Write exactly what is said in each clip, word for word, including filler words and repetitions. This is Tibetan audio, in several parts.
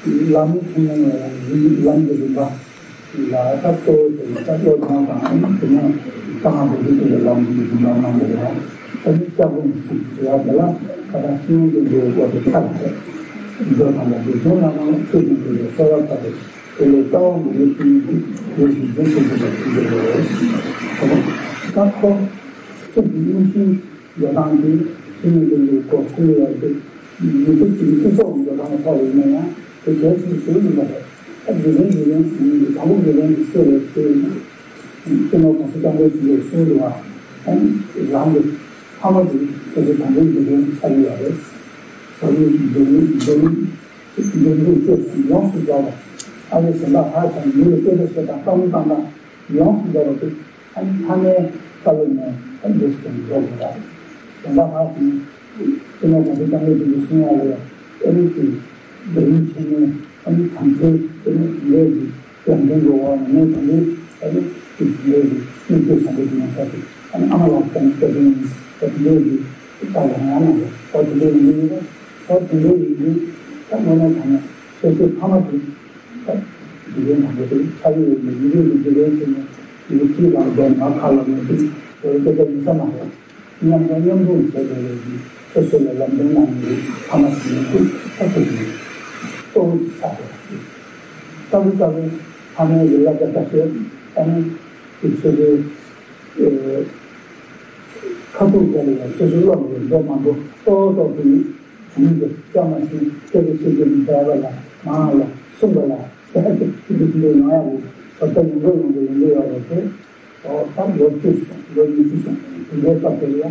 ད་ལམ་ཐུན་མོང་བའི་ལམ་གྱི་རིམ་པ་ལ་ད་གཙོ་བོ་དེ་ད་བློ་སྦྱོང་དང་དེ་ནས་གསང་སྔགས་རྡོ་རྗེ་ཐེག་པའི་ལམ་གྱི་རིམ་པ་གནང་གི་རེད། ད་ནི་སྐྱབས་མགོན་གྱི་ཚིག་ཞུ་བ་དེ་ལ་ད་ལྟ་ཤེས་ཡོན་དེ་འདྲའི་སྐོར་དུ་ཚར་ཏེ་འགྲོ་དང་པོ་དེ་བྱུང་ལ་ནང་ཆོས་ཀྱི་འདུལ་བའི་གསོལ་བ་བཏབ་པའི་དེ་ལས་རྩ་བ་མི་འགྱུར་ཆོས་ཉིད་ཀྱི་ཡེ་ཤེས་རྒྱུན་ཆད་མེད་པར་ཞུ་རྒྱུ་རེད། ད་ཁོ་ཚིག་གི་དངོས་གཞི། འགྲོ་སྟངས་དེ་ཤེས་ཡོན་ལྡན་པའི་སྐོར་གསུང་གི་ཡོད་དེ། མི་ཚེ་གཅིག་གི་སྤྱི་ཚོགས་ཀྱི་འགྲོ་སྟངས་ཐོག་ལ་ཡིན་ན་ཡང་དེ་གལ་ཆེན་པོ་ཞིག་ཡིན་པ་རེད། ད་དགེ་རྒན་དགེ་རྒན་ཟེར་ནས་དང་པོ་དགེ་རྒན་གྱི་སྲོལ་ལས་བྱས་ཡིན་ན། སྤྱི་ནོར་༸གོང་ས་༸སྐྱབས་མགོན་ཆེན་པོས་གསུངས་འདུག་བ། ཨ་ནི་རང་གི་ཕ་མ་དེ་སོ་སོའི་དམ་པའི་དགེ་རྒན་ཆགས་ཀྱི་ཡོད་རེད། ཟབ་ཡོན་གྱི་འགྲོ་ལུགས་འགྲོ་ལུགས་འགྲོ་ལུགས་བཅས་སུ་ཡོངས་སུ་རྫོགས་པ། ཨ་ནི་གཞན་དག་ཧ་ཅང་མི་ལ་བསྟོད་པ་བྱེད་དང་བསམ་བློ་བཏང་དང་ཡོངས་སུ་རྫོགས་པ་དེ། ཨ་ནི་ཕ་མའི་བཀའ་སློབ་ནས་ཨ་ནི་འདུག་སེ་འགྲོ་དགོས་པ་རེད། དོན་དག་ཧ་ཅང་སྤྱི་ནོར་༸གོང་ས་༸སྐྱབས་མགོན་ཆེན་པོའི་གསུང་ཡ་ལ་ཨ་ནི་ཀྱི་འདོད་ཡོན་ཆེན་མོའི་ཨ་ནི་དམ་ཚིག་ཨ་ནི་དེ་འདྲའི་གི་ལམ་སྟོན་དགོས་པ་ནས་དེ་འདྲའི་ཨ་ནི་ཀྱི་དེ་འདྲའི་གི་སྨིག་རྒྱུ་བཟང་པོ་དེ་ཡོང་ས་དེ་ཨ་ནི་ཨ་མ་ལགས་ཀྱང་སྐྱབས་མགོན་ཡིན་ད་དེ་འདྲའི་གི་ད་ཡང་ཡང་ན་ད་དེ་འདྲའི་ཡིན་ད་དེ་འདྲའི་ཡིན་དུས་ད་དངོས་གནས་དྲང་གནས་སོ་སོའི་ཕ་མ་དེ། དགེ་རྒན་དང་པོ་དེ་ཆགས་ཡོད་ནས་ཡིན་རྒྱུ་ཡིན་རྒྱུ་རེད་ཟེར་ནས་ཡིན་གཅིག་ལ་བསྡད་ན་ཁ་ལ་མི་འདུག་དེ་རེད་དེ་མི་ས་མ་རེད། མཉམ་དུ་མཉམ་འཛོམས་བྱས་ཏེ་རེད་ཀྱི་སོ་སོ་ལ་ལམ་སྟོན་གནང་ནས་ཕ་མ་ཟེར་ནས་འདུག་ད་དེ་ཡིན་གཙོ་བོ་ཅིག་ཆགས་ཏེ་ལྟ་བུ་ལྟ་བུ་ཕ་མའི་ཡི་ལ་རྒྱབ་ལྟ་བྱས་ཨ་ནི་དེ་སོ་སོའི་ཁ་ཐུག་དེ་ལ་ཡང་སོ་སོའི་བློ་ལ་འགྲོ་མ་འགྲོ་ཏོག་ཏོག་དེ་ཡིན། གཞུང་གི་སྐྱབས་མ་བྱུང་སྐད་ཆ་བཤད་རྒྱུ་ནི་འབད་པ་ལ་མང་ལ་གསུངས་པ་ལ་ཟེར་ཏེ་ཅི་འདི་འདི་ཡོང་ཡ་རེད། ད་ལྟ་ཡོང་གི་ཡོང་གི་ཡོང་གི་ཡོད་རེད་དེ། ཨོ་ད་ལོ་བཅུ་སོང་ལོ་ཉི་ཤུ་སོང་དེ་འདྲའི་སྐབས་དེ་ལ་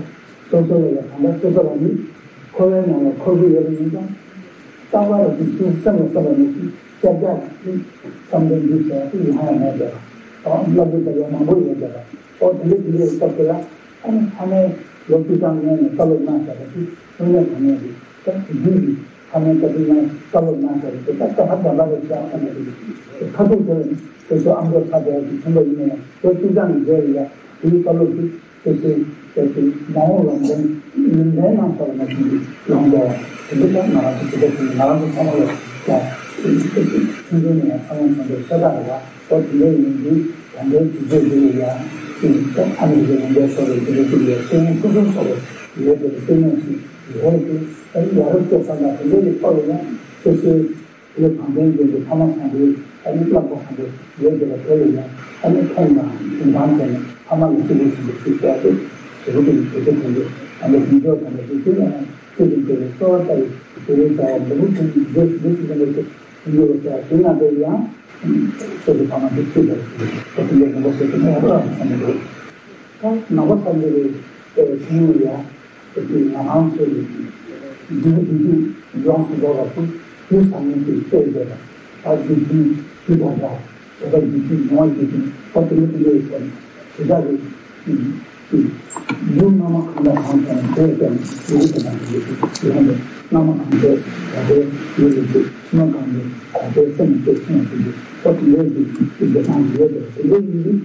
སོ་སོ་ལ་ཡ་གང་ལྟར་སོ་སོ་ལ་ནི་འཁོར་བའི་ནང་ལ་འཁོར་གྱི་ཡོད་པ་ཡིན་ཙང་། རྩ་བ་ལ་འདི་ཚུལ་བསམ་ལ་བསམ་པ་ནི་ཅིག་ཅག་ཅག་ཅིག་བསམ་དོན་འདི་ཟེར་ཏེ་ཡོང་ཡ་མེད་པ་ལ་ཨོ་སློབ་དཔོན་ད་ཡ་མང་པོ་ཡོད་པ་ལ་ཨོ་དེ་འདྲའི་དེ་འདྲའི་སྐབས་དེ་ལ། ཨ་ནི་ཕ་མའི་ལོ་བཅུ་གྲངས་སྔོན་ནས་བཀའ་སློབ་གནང་བཞག་པ་དེ་དངོས་གནས་དྲང་གནས་རེད། ད་དེ་དུས་ཀྱི་ཕ་མའི་བཀའ་དྲིན་ནང་བཀའ་སློབ་གནང་བཞག་པ་དེ་ད་ལྟ་ཧ་ཅང་ལ་རེ་བཞག་བསམ་པ་དེ་རེད། ཁ་ཐུག་དེ་ལ་ནི་སོ་སོའི་ཨ་མདོ་ཚ་དེ་གི་ཆུང་པ་ཡིན་ན་ཡང་ལོ་བཅུ་གྲངས་ནས་བརྒལ་ཡ་དེའི་བཀའ་སློབ་དེ་སོ་སོའི་སོ་སོའི་མ་འོངས་ལ་འདོན་ལུང་འདྲེན་གནང་བཞག་པ་ནང་བཞིན་གྱི་ལོང་འདྲ་བ་དེ་འདྲ་ད་ང་རང་ཚོ་ཇི་ལྟར་བྱུང་ང་རང་ཚོ་ཚང་མ་ལ་ཡ་ཆུང་ཆུང་ནས་ཡང་ཚང་མ་ཚང་མ་ཤ་སྟག་རེད་བ། ཨོ་དེ་འདྲ་ཡིན་དུས་ད་ལྟའི་དུས་ཚོད་འདི་ལ་ཡང་ཅིག་ད་ཨ་མི་རི་ཀའི་ལུང་པའི་སོགས་པའི་དེ་འདྲ་ཅིག་ལ་ཤེས་ཡོན་སྐུ་གཟུགས་སོགས་པའི་ཡོད་པའི་ལྟས་ངན་ཞིག་ཡོད་དེ་ཨ་ནི་ཡ་རབས་སྐད་གསར་དང་དེ་འདྲ་ཡི་ཐོག་ལ་ཡང་སོ་སོའི་ལས་གང་དྲན་ཅན་གྱི་ཕ་མ་བཟང་པོའི་ཨ་ནི་བསླབ་པ་བཟང་པོ་ཡོད་དེ་ལ་དེ་ལ་ཡང་ཨ་ནི་ཁོང་ལ་དོན་དང་བྱས་ནས་ཕ་མ་ལ་གཅིག་པུ་བཞིན་དུ་ཅིག་བལྟས་ཏེ་ཞེ་པོ་ཅིག་གི་གལ་ཆེ་དོན་དུ་ཨ་ནི་དུས་ཚོད་དང་འདྲ་ཅིག་དེ་ལ་ཡང་ཆོས་ཀྱི་འབྲེལ་བའི་གསོལ་བ་ལྟ་བུའི་དེ་རིང་ཟླ་བ་འདི་མུ་མཐུད་ནས་རྗེས་སུ་ལུས་སུ་འཛིན་པའི་ཆེད། ཡོད་ཟེར་དེ་ན་དེ་ཡང་སོ་སོ་ཕ་མ་དེ་ཚུད་པར་ད་དེ་འདྲའི་རིན་པོ་ཆེ་དེ་མེད་པར་བསམ་གྱི་འདུག་ད་ནང་པ་སངས་རྒྱས་པའི་ཆོས་ཉིད་ལ་ཡང་དེ་ང་རང་ཚོ་ཡི་འདུལ་བ་འདུལ་རྒྱུ་ཡོངས་སུ་རྫོགས་པ་དེ་དུས་བཟང་ངན་གྱི་ལྟོས་བརྗོད་དང་ད་འདུལ་རྒྱུའི་དུས་དང་འདྲ། དེ་དག་ཡིད་ཀྱི་མྱོང་བ་ཡིད་ཀྱི་ཁོ་དེ་མོ་དེ་འདྲའི་ཚོར་དེ་དག་གི་ཡུལ་སྔ་མ་གང་དང་གང་དང་དེ་ཀྱང་ཡུལ་དེ་དང་དེ་ཡོད་དེ་ཡོད་ནས་སྔ་མ་གང་དེ་ད་ལྟའི་ཡུལ་ལ་འདུག་ཕྱི་མ་གང་དེ་ད་ལྟའི་སེམས་ཀྱི་སེམས་ཀྱི་འདུག་ཁོ་དེ་འདྲའི་གི་དེ་འདྲ་དང་ཡོད་དེ་དེ་འདྲའི་ཡིན་དུས་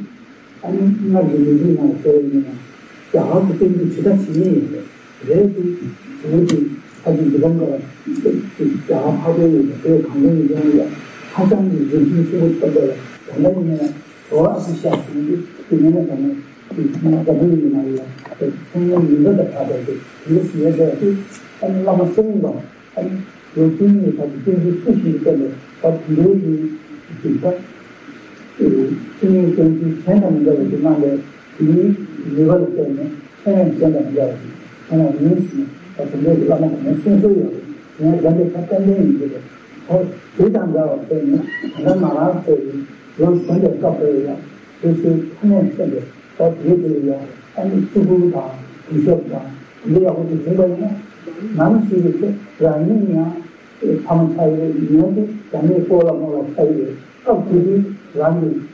ཨ་ནི་སྔར་གྱི་མི་རིགས་ནང་ཟེར་བ་ཡིན་ན་རྒྱ་གར་གྱི་བསྟན་འཛིན་ཇི་ལྟར་བྱེད་ཉེན་ཡོད་རེད། རེད་དེ། བྱུང་དེ་ཕ་གི་འདི་ག་འགའ་རྒྱ་གར་འཕགས་པའི་ཡུལ་དུ་དེ་གང་འདྲ་ཡིན་ཀྱང་ཡ་ཧ་ཅང་གི་རིན་ཐང་ཆེན་པོ་ཐོབ་པ་ལ་ད་ལྟ་ཡིན་ན་ཡང་གྲོགས་ཨ་ཙི་ཤ་ཟིན་གྱི་དེ་ངས་ན་ད་ནས་དེ་ང་ད་ནས་ཡིན་ན་ཡང་དེ་ཚང་མ་མི་འདྲ་ད་ད་ད་དེ་དེ་འདྲ་ཞིག་ཡོད་པས་དེ་ཨ་ནི་བླ་མ་སེང་བློན་པ། ཨ་ནི་ལོ་རྒྱུས་ནི་ད་དེ་བསྟན་འཛིན་སུ་ཞིག་གིས་བསྟན་པའི་ད་དེ་འདྲའི་གི་གི་ད་ཨེ་སེམས་ཉིད་བསྟན་འཛིན་གཞན་དང་མི་འདྲ་བའི་གི་གནང་བའི་དེའི་ནུས་པ་ལ་བརྟེན་ནས་ཁྱོན་ཡོངས་གཞན་དང་མི་འདྲ་བ་ཞིག་ཁྱོན་ཡོངས་ཡིན་ཟེར་ནས་ད་དེ་འདྲའི་གི་བླ་མ་གོང་མའི་གསུང་སྲོལ་ཡོད་རེད། དེ་ཡང་དགོན་པའི་ཁ་གཏན་གཏན་ཡིན་གྱི་རེད། ཧོ་དེ་དང་འདྲ་བར་བརྟེན་ནས་ད་ལྟ་ང་རང་ཚོ་ཡིན་ལོ་གཞོན་པའི་སྐབས་དེར་ཡང་སོ་སོའི་ཕ་མས་མཚོན་པའི་ད་དེའི་དེ་ལ་ཡང་ཨ་ནི་བརྩི་བཀུར་དང་གུས་ཞབས་དང་དེ་འདྲ་ཡག་པོ་ཅིག་བྱུང་པ་ཡིན་ན། ནམ་ཞིག་གི་ཚེ་རང་ཉིད་ཡང་ཕ་མ་ཆགས་ཡོད་ཉོན་དེ་བྱམས་པའི་སྤོ་ལ་རྨོ་ལ་ཆགས་ཡོད་སྐབས་དེ་དུས་རང་གི་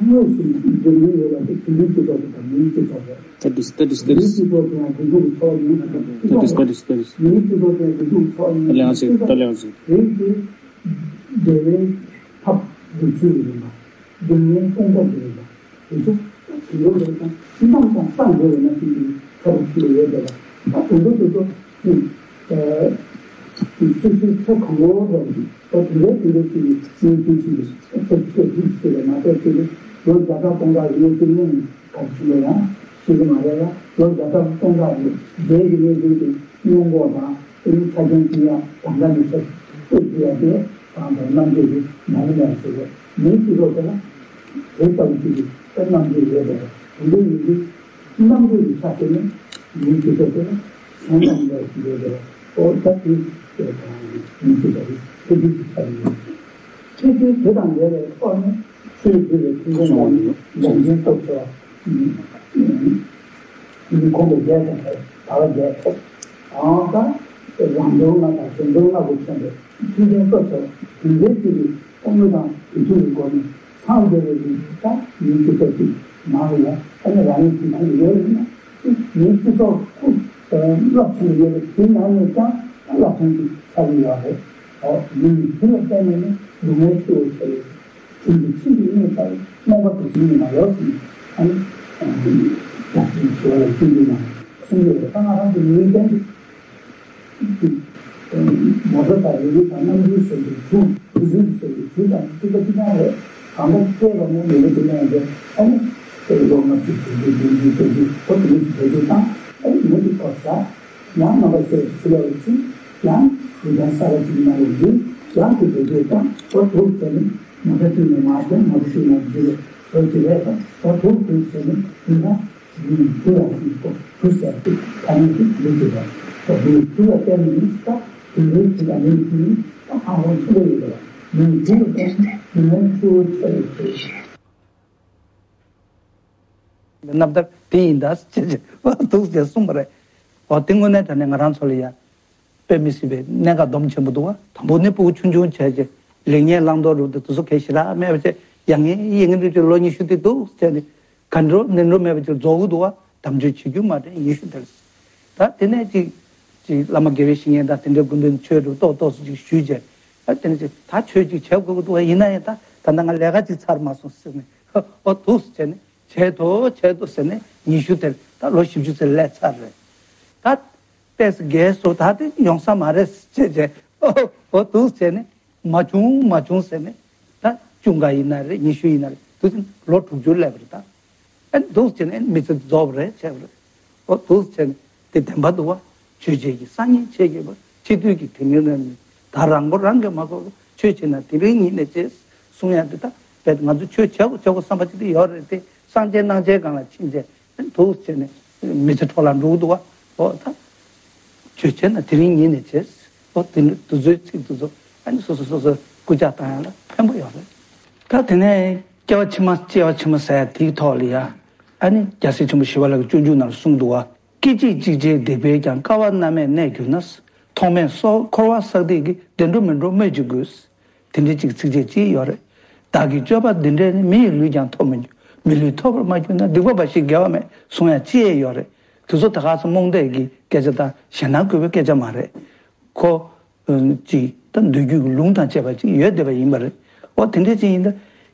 དངོས་སུ་འཛིན་མི་ཡོད་པ་དེ་དེང་དུས་སྤྱི་ཚོགས་དང་མིའི་སྤྱི་ཚོགས་རེད། That is, that is, that is. མིའི་སྤྱི་ཚོགས་དེ་ཡང་དེང་དུས་ཀྱི་འཚོ་བ་ཡིན་ཟེར་ན། That is, that is, that is. མིའི་སྤྱི་ཚོགས་དེ་ཡང་དེང་དུས་ཀྱི་འཚོ་བ་ཡིན་ཟེར་ན། ད་ལེགས་ཟེར། ད་ལེགས་ཟེར། དེའི་དེ་འབྲེལ་བའི་ཐབས་སྒྲུབ་ཚུལ་ཡིན་པ། སྒྲུབ་ངན་སྤོང་ཐབས་ཡིན་པ། དེ་ཚོ་དེ་འདྲ་རེད་དང་། སྤྱི་བཏང་ཀྱང་སངས་རྒྱས་ཡོད་ན་དེ་འདྲའི་ཐབས་ཚུལ་ཡོད་པ་ལ། ད་དེ་འདྲ་དེ་ཚོ་ཅིག་ཨ་སོ་སོའི་ཚེ་གང་བོར་རོགས་ཀྱི་ད་དེ་འདྲའི་དེ་འདྲའི་ཅིག་གི་གནས་ཚུལ་ཅིག་གི་ཚེ་སྐད་སྒྲིག་ཅིག་ལ་མ་གཏོགས་ཅིག་གི་ལོ་བརྒྱ་ཕྲག་སྟོང་ཕྲག་གི་གནས་ཚུལ་སྙན་ག་རེ་བྱུང་བ་ཡང་ཤེས་ཀྱི་མ་རེད་ལ། ལོ་བརྒྱ་ཕྲག་སྟོང་ཕྲག་གི་རྗེས་ཀྱི་གནས་ཚུལ་དེ་སྔོན་འགོག་དང་། དེ་ནི་ཆ་རྐྱེན་དེ་ཡང་ད་ལྟ་ནས་ཆ་བོད་ཀྱི་ཡ་དེ་གང་དང་རྣམ་དཔྱོད་ཀྱི་མ་ཡིན་ཡང་ཟེར་བས། མིའི་སྤྱི་ཚོགས་དེ་ལ་དེ་ལྟ་བུ་ཅིག་གི་རྣམ་དཔྱོད་ཡོད་པས། དེ་འདྲ་ཡིན་དུས་རྣམ་དཔྱོད་ཀྱི་ཆ་དེ་ནི་མིའི་སྤྱི་ཚོགས་དེ་ལ་གཞན་དང་འདྲ་ཞིག་ཡོད་པས། ཨོ་ད་དེ་དེ་དང་མིའི་སྤྱི་ཚོགས་དེ་ཕལ་ཆེར་གཅིག་ཆགས་ཡོད། ཕལ་ཆེར་དེ་དང་འབྲེལ་བའི་ཐོག་ནས་ཆོས་བསྒྱུར་བའི་ཁྲིམས་དཔོན་རྣམས་ནི་སྦྱོང་ཆེན་སྟོབས་ཆེ་བ། མི་ཁོང་དུ་བརྒྱད་དང་ཕྲད། ད་བརྒྱད་ཐོབ། ཨང་ད། རང་དོན་ལྔ་དང་གཞན་དོན་ལྔ་གིས་མཚོན་པའི་མཐུན་རྐྱེན་གཙོ་ཆེ་བ་དེ་འདྲའི་སྤྱི་པའི་བསམ་བློ་དང་དུས་ཚོད་ཀྱི་སྒོ་ནས་འཚམས་བསྡད་པའི་རིགས་ད་མིའི་སྤྱི་ཚོགས་ཅིག་ནང་ལ་ཡང་ཨ་ནི་རང་ཉིད་ཀྱི་ཁོངས་སུ་ཡོད་རེད་ན། མིའི་སྤྱི་ཚོགས་ཁུངས་རླབས་ཆེན་ཡོད་པ་དེའི་ནང་ནས་ཀྱང་རླབས་ཆེན་གྱི་ཆགས་ཀྱི་ཡོད་རེད། འོ་མིའི་དུས་ལ་བརྟེན་ནས་ནི་སྡུག་བསྔལ་ཆེ་བོ་ཆེ་བའི་དྲིན་གྱི་ཆིངས་ཀྱི་གནས་ལྟར་རྨོངས་པ་དེ་ཟིན་ནས་མ་ཡོང་ཟིན་ཨ་ནི་རྒྱ་ཆེན་ཞི་བ་ལྷ་ཀུན་འདུས་ནང་གསུང་གི་ཡོད་པ། ད་ང་རང་ཚོ་མིའི་རྟེན་འདི་མོ་ཊ་དང་རི་ལི་དང་གནམ་གྲུ་ཟེར་གྱི་རྒྱུ། གྲུ་གཟིངས་ཟེར་གྱི་རྒྱུ་དང་ཏི་ཀ་ཏི་ཀ་རེད། གང་ལྟར་སྐྱེས་པ་མོ་ཡོད་པ་དེ་ཡང་རེད། ཨ་ནི་ལོ་ལྔ་བཅུ་དྲུག་ཅུ་བདུན་ཅུ་བརྒྱད་ཅུ་ཁོ་དེ་མི་ཞིག་བརྒྱད་ཅུ་བཏང་། ཨ་ནི་མི་ཞིག་ཁོ་ཟ། ཡང་རྣམ་པ་ཤེས་ཕྱི་ལོགས་ལ་ཕྱིན། ཡང་ལུས་རྟེན་གསར་པ་ཅིག་ནང་ལ་འཛུལ། ཡང་དེ་བེད་སྤྱོད་བཏང་། ཁོ་དུག་བྱས་ནས་མོ་ཊ་བཏུལ་ནས་མར་ཐོན། མོ་ཊ་བཏུལ་ནས་འཛུལ་བའི་བཟོ་ཅིག་རེད་དམ། ཁོ་དུག་དུག་བྱས་ནས་འཛུལ་ན། མིའི་དུས་ལ་ཟིན་ཏོ་དུ་ཟེར་ཏེ་ཐ་སྙད་དུ་ལུས་ཀྱི་རེད། ཁོ་མིའི་དུས་ལ་བརྟེན་ནས་ནི་ད་དུས་འགྲོའི་དུས་དང་མིའི་དུས་ནི་ད་ཧང་ཧོང་ཆེན་པོ་ཡོད་པ་ལ། མིའི་དུས་ལ་བརྟེན་ནས་དུས་ལན་ཆུ་བོ་ཆེ་རེད་ཟེར། རྣམ་ཐར་དེ་ཡིན་ད་ཅེས་ཅེས་འདུག་ཅེས་གསུངས་པ་རེད། འོ་དེ་དངོས་གནས་དྲང་གནས་ང་རང་ཚོ་ལ་ཡ་དཔེ་མི་སྲིད་པའི་གནད་འགག་སྡོམ་ཆེན་པོ་འདུག་བ། དང་པོ་ནི་སྤུ་གུ་ཆུང་ཆུང་བྱས་རྗེས་ལེགས་ཉེས་བླང་དོར་རུ་དེ་དུས་ཚོད་གལ་ཞེ་དྲག་མེད་པ་བྱས་ཡང་ངེས་ཡིན་གྱི་འདུག་ཅེས་ལོ་ཉི་ཤུ་དེ་འདུག་བྱས་ནས་ག་འགྲོ་ནི་འགྲོ་མེད་པ་ཅིག་རྫོགས་ཀྱི་འདུག་བ། དམ་ཆོས་བྱེད་རྒྱུ་མ་དྲན་ཉི་ཤུ་དེར། ད་དེ་ནས་ཅིག་ཅིག་བླ་མ་དགེ་བའི་བཤེས་གཉེན་དང་དེ་འདྲའི་སྐུ་མདུན་ཆོས་སྒྲུབ་ཏོག་ཏོག་ཙམ་ཅིག་ཞུས་རྗེས་ཨ་དེ་ནས་ཅིག་ད་ཆོས་ཅིག་བྱེད་དགོས་ཀྱི་འདུག་བ། ཡིན་ན་ཡང་ད་ད་ལྟ་ང་ལས་ཀ་ཅིག་ཚར་མ་སོང་ཟེར་ནས་ཨོ་འདུག་བྱས་ནས། བྱེད་དོ་བྱེད་དོ་ཟེར་ནས་ཉི་ཤུ་དེར་ད་ལོ་བཞི་བཅུ་ཙམ་སླེབས་ཚར་རེད། ད་ཏོག་ཙམ་རྒས་སོང་། ད་དེ་ཡོང་ས་མ་རེད་ཅེས་བྱས་ཨོ་ཨོ་འདུག་བྱས་ནས་མ་བྱུང་མ་བྱུང་ཟེར་ནས་ད་བཅུ་འགའ་ཡིན་ན་རེད། ཉི་ཤུ་ཡིན་ན་རེད། དུས་ཚོད་ལོ་དྲུག་ཅུ་སླེབས་པ་རེད་ད། ཨ་འདུག་བྱས་ནས་མི་ཚེ་རྫོགས་པ་རེད་བྱས་པ་རེད། ཨོ་འདུག་བྱས་ནས་དེ་བདེན་པ་འདུག་བ། ཆོས་བྱེད་ཀྱི་སང་ཉིན་བྱེད་ཀྱི་བ། འཆི་དུས་ཀྱི་དེ་ཉིན་རེ་ནི་ད་རང་མགོ་རང་གིས་མ་འཁོར་བ། ཆོས་བྱེད་ན་དེ་རིང་ཉིན་ནས་བྱེད་གསུང་ཡ་འདི་ད་རྦད་ང་ཚོ་ཆོས་བྱེད་དགོས་བྱེད་དགོས་བསམ་པ་ཅིག་དེ་ཡོད་རེད་དེ། སངས་རྒྱས་སྣང་བྱེད་སྒང་ལ་ཕྱིན་བྱས་འདུག་བྱས་ནས་མི་ཚེ་འཕྲོ་བརླག་འགྲོ་གི་འདུག་བ། ཨོ་ད་ཆོས་བྱེད་ན་དེ་རིང་ཉིན་ནས་བྱེད། ཨོ་དེ་འདྲ་དུས་ཚོད་ཚིག་དུས་ཚོད་ཨ་ནི་སོ་སོ་སོ་སོ་སྐུལ་ལྕག་བཏང་ཡ་ལ་ཕན་པ་ཡོད་རེད། ད་དེ་ནས་སྐྱེ་བ་ཕྱི་མ་སྐྱེ་བ་ཕྱི་མ་ཟེར་ཡ་དེའི་ཐོག་ལ་ཡ་ཨ་ནི་རྒྱལ་སྲས་ཆེན་པོ་ཞི་བ་ལྷ་གི་སྤྱོད་འཇུག་ནང་ལ་གསུངས་འདུག་བ། སྐད་ཅིག་གཅིག་བྱས་སྡིག་པས་ཀྱང་། བསྐལ་པ་བསྣམས་མེད་གནས་གྱུར་ན། ཐོག་མེད་སོགས་འཁོར་བ་བསགས་སྡིག་གིས། བདེ་འགྲོ་མི་འགྲོ་སྨོས་ཅི་དགོས། དེ་འདྲའི་ཅིག་ཚིགས་བཅད་ཅིག་ཡོད་རེད། བདག་གི་སྤྱོད་པ་འདི་འདྲས་ནི། མི་ཡི་ལུས་ཀྱང་ཐོབ་མི་འགྱུར། མི་ལུས་ཐོབ་པར་མ་གྱུར་ན། སྡིག་པ་འབའ་ཞིག་དགེ་བ་མེད་གསུང་ཡ་ཅི་ཡང་ཡོད་རེད། དེ་ཚོ་ད་ག་ཚོད་རྨོངས་དད་ཀྱི་སྐད་ཆ་དང་ཞེད་སྣང་དགོས་པའི་སྐད་ཆ་མ་རེད། ཁོ། ཅིག་ད་མདོ་རྒྱུད་ཀྱི་ལུང་དང་བཅས་པ་ཅིག་ཡོད་བསྡད་པ་ཡིན་པ་རེད། འོ་དེ་འདྲས་ཅིག་ཡིན་ད།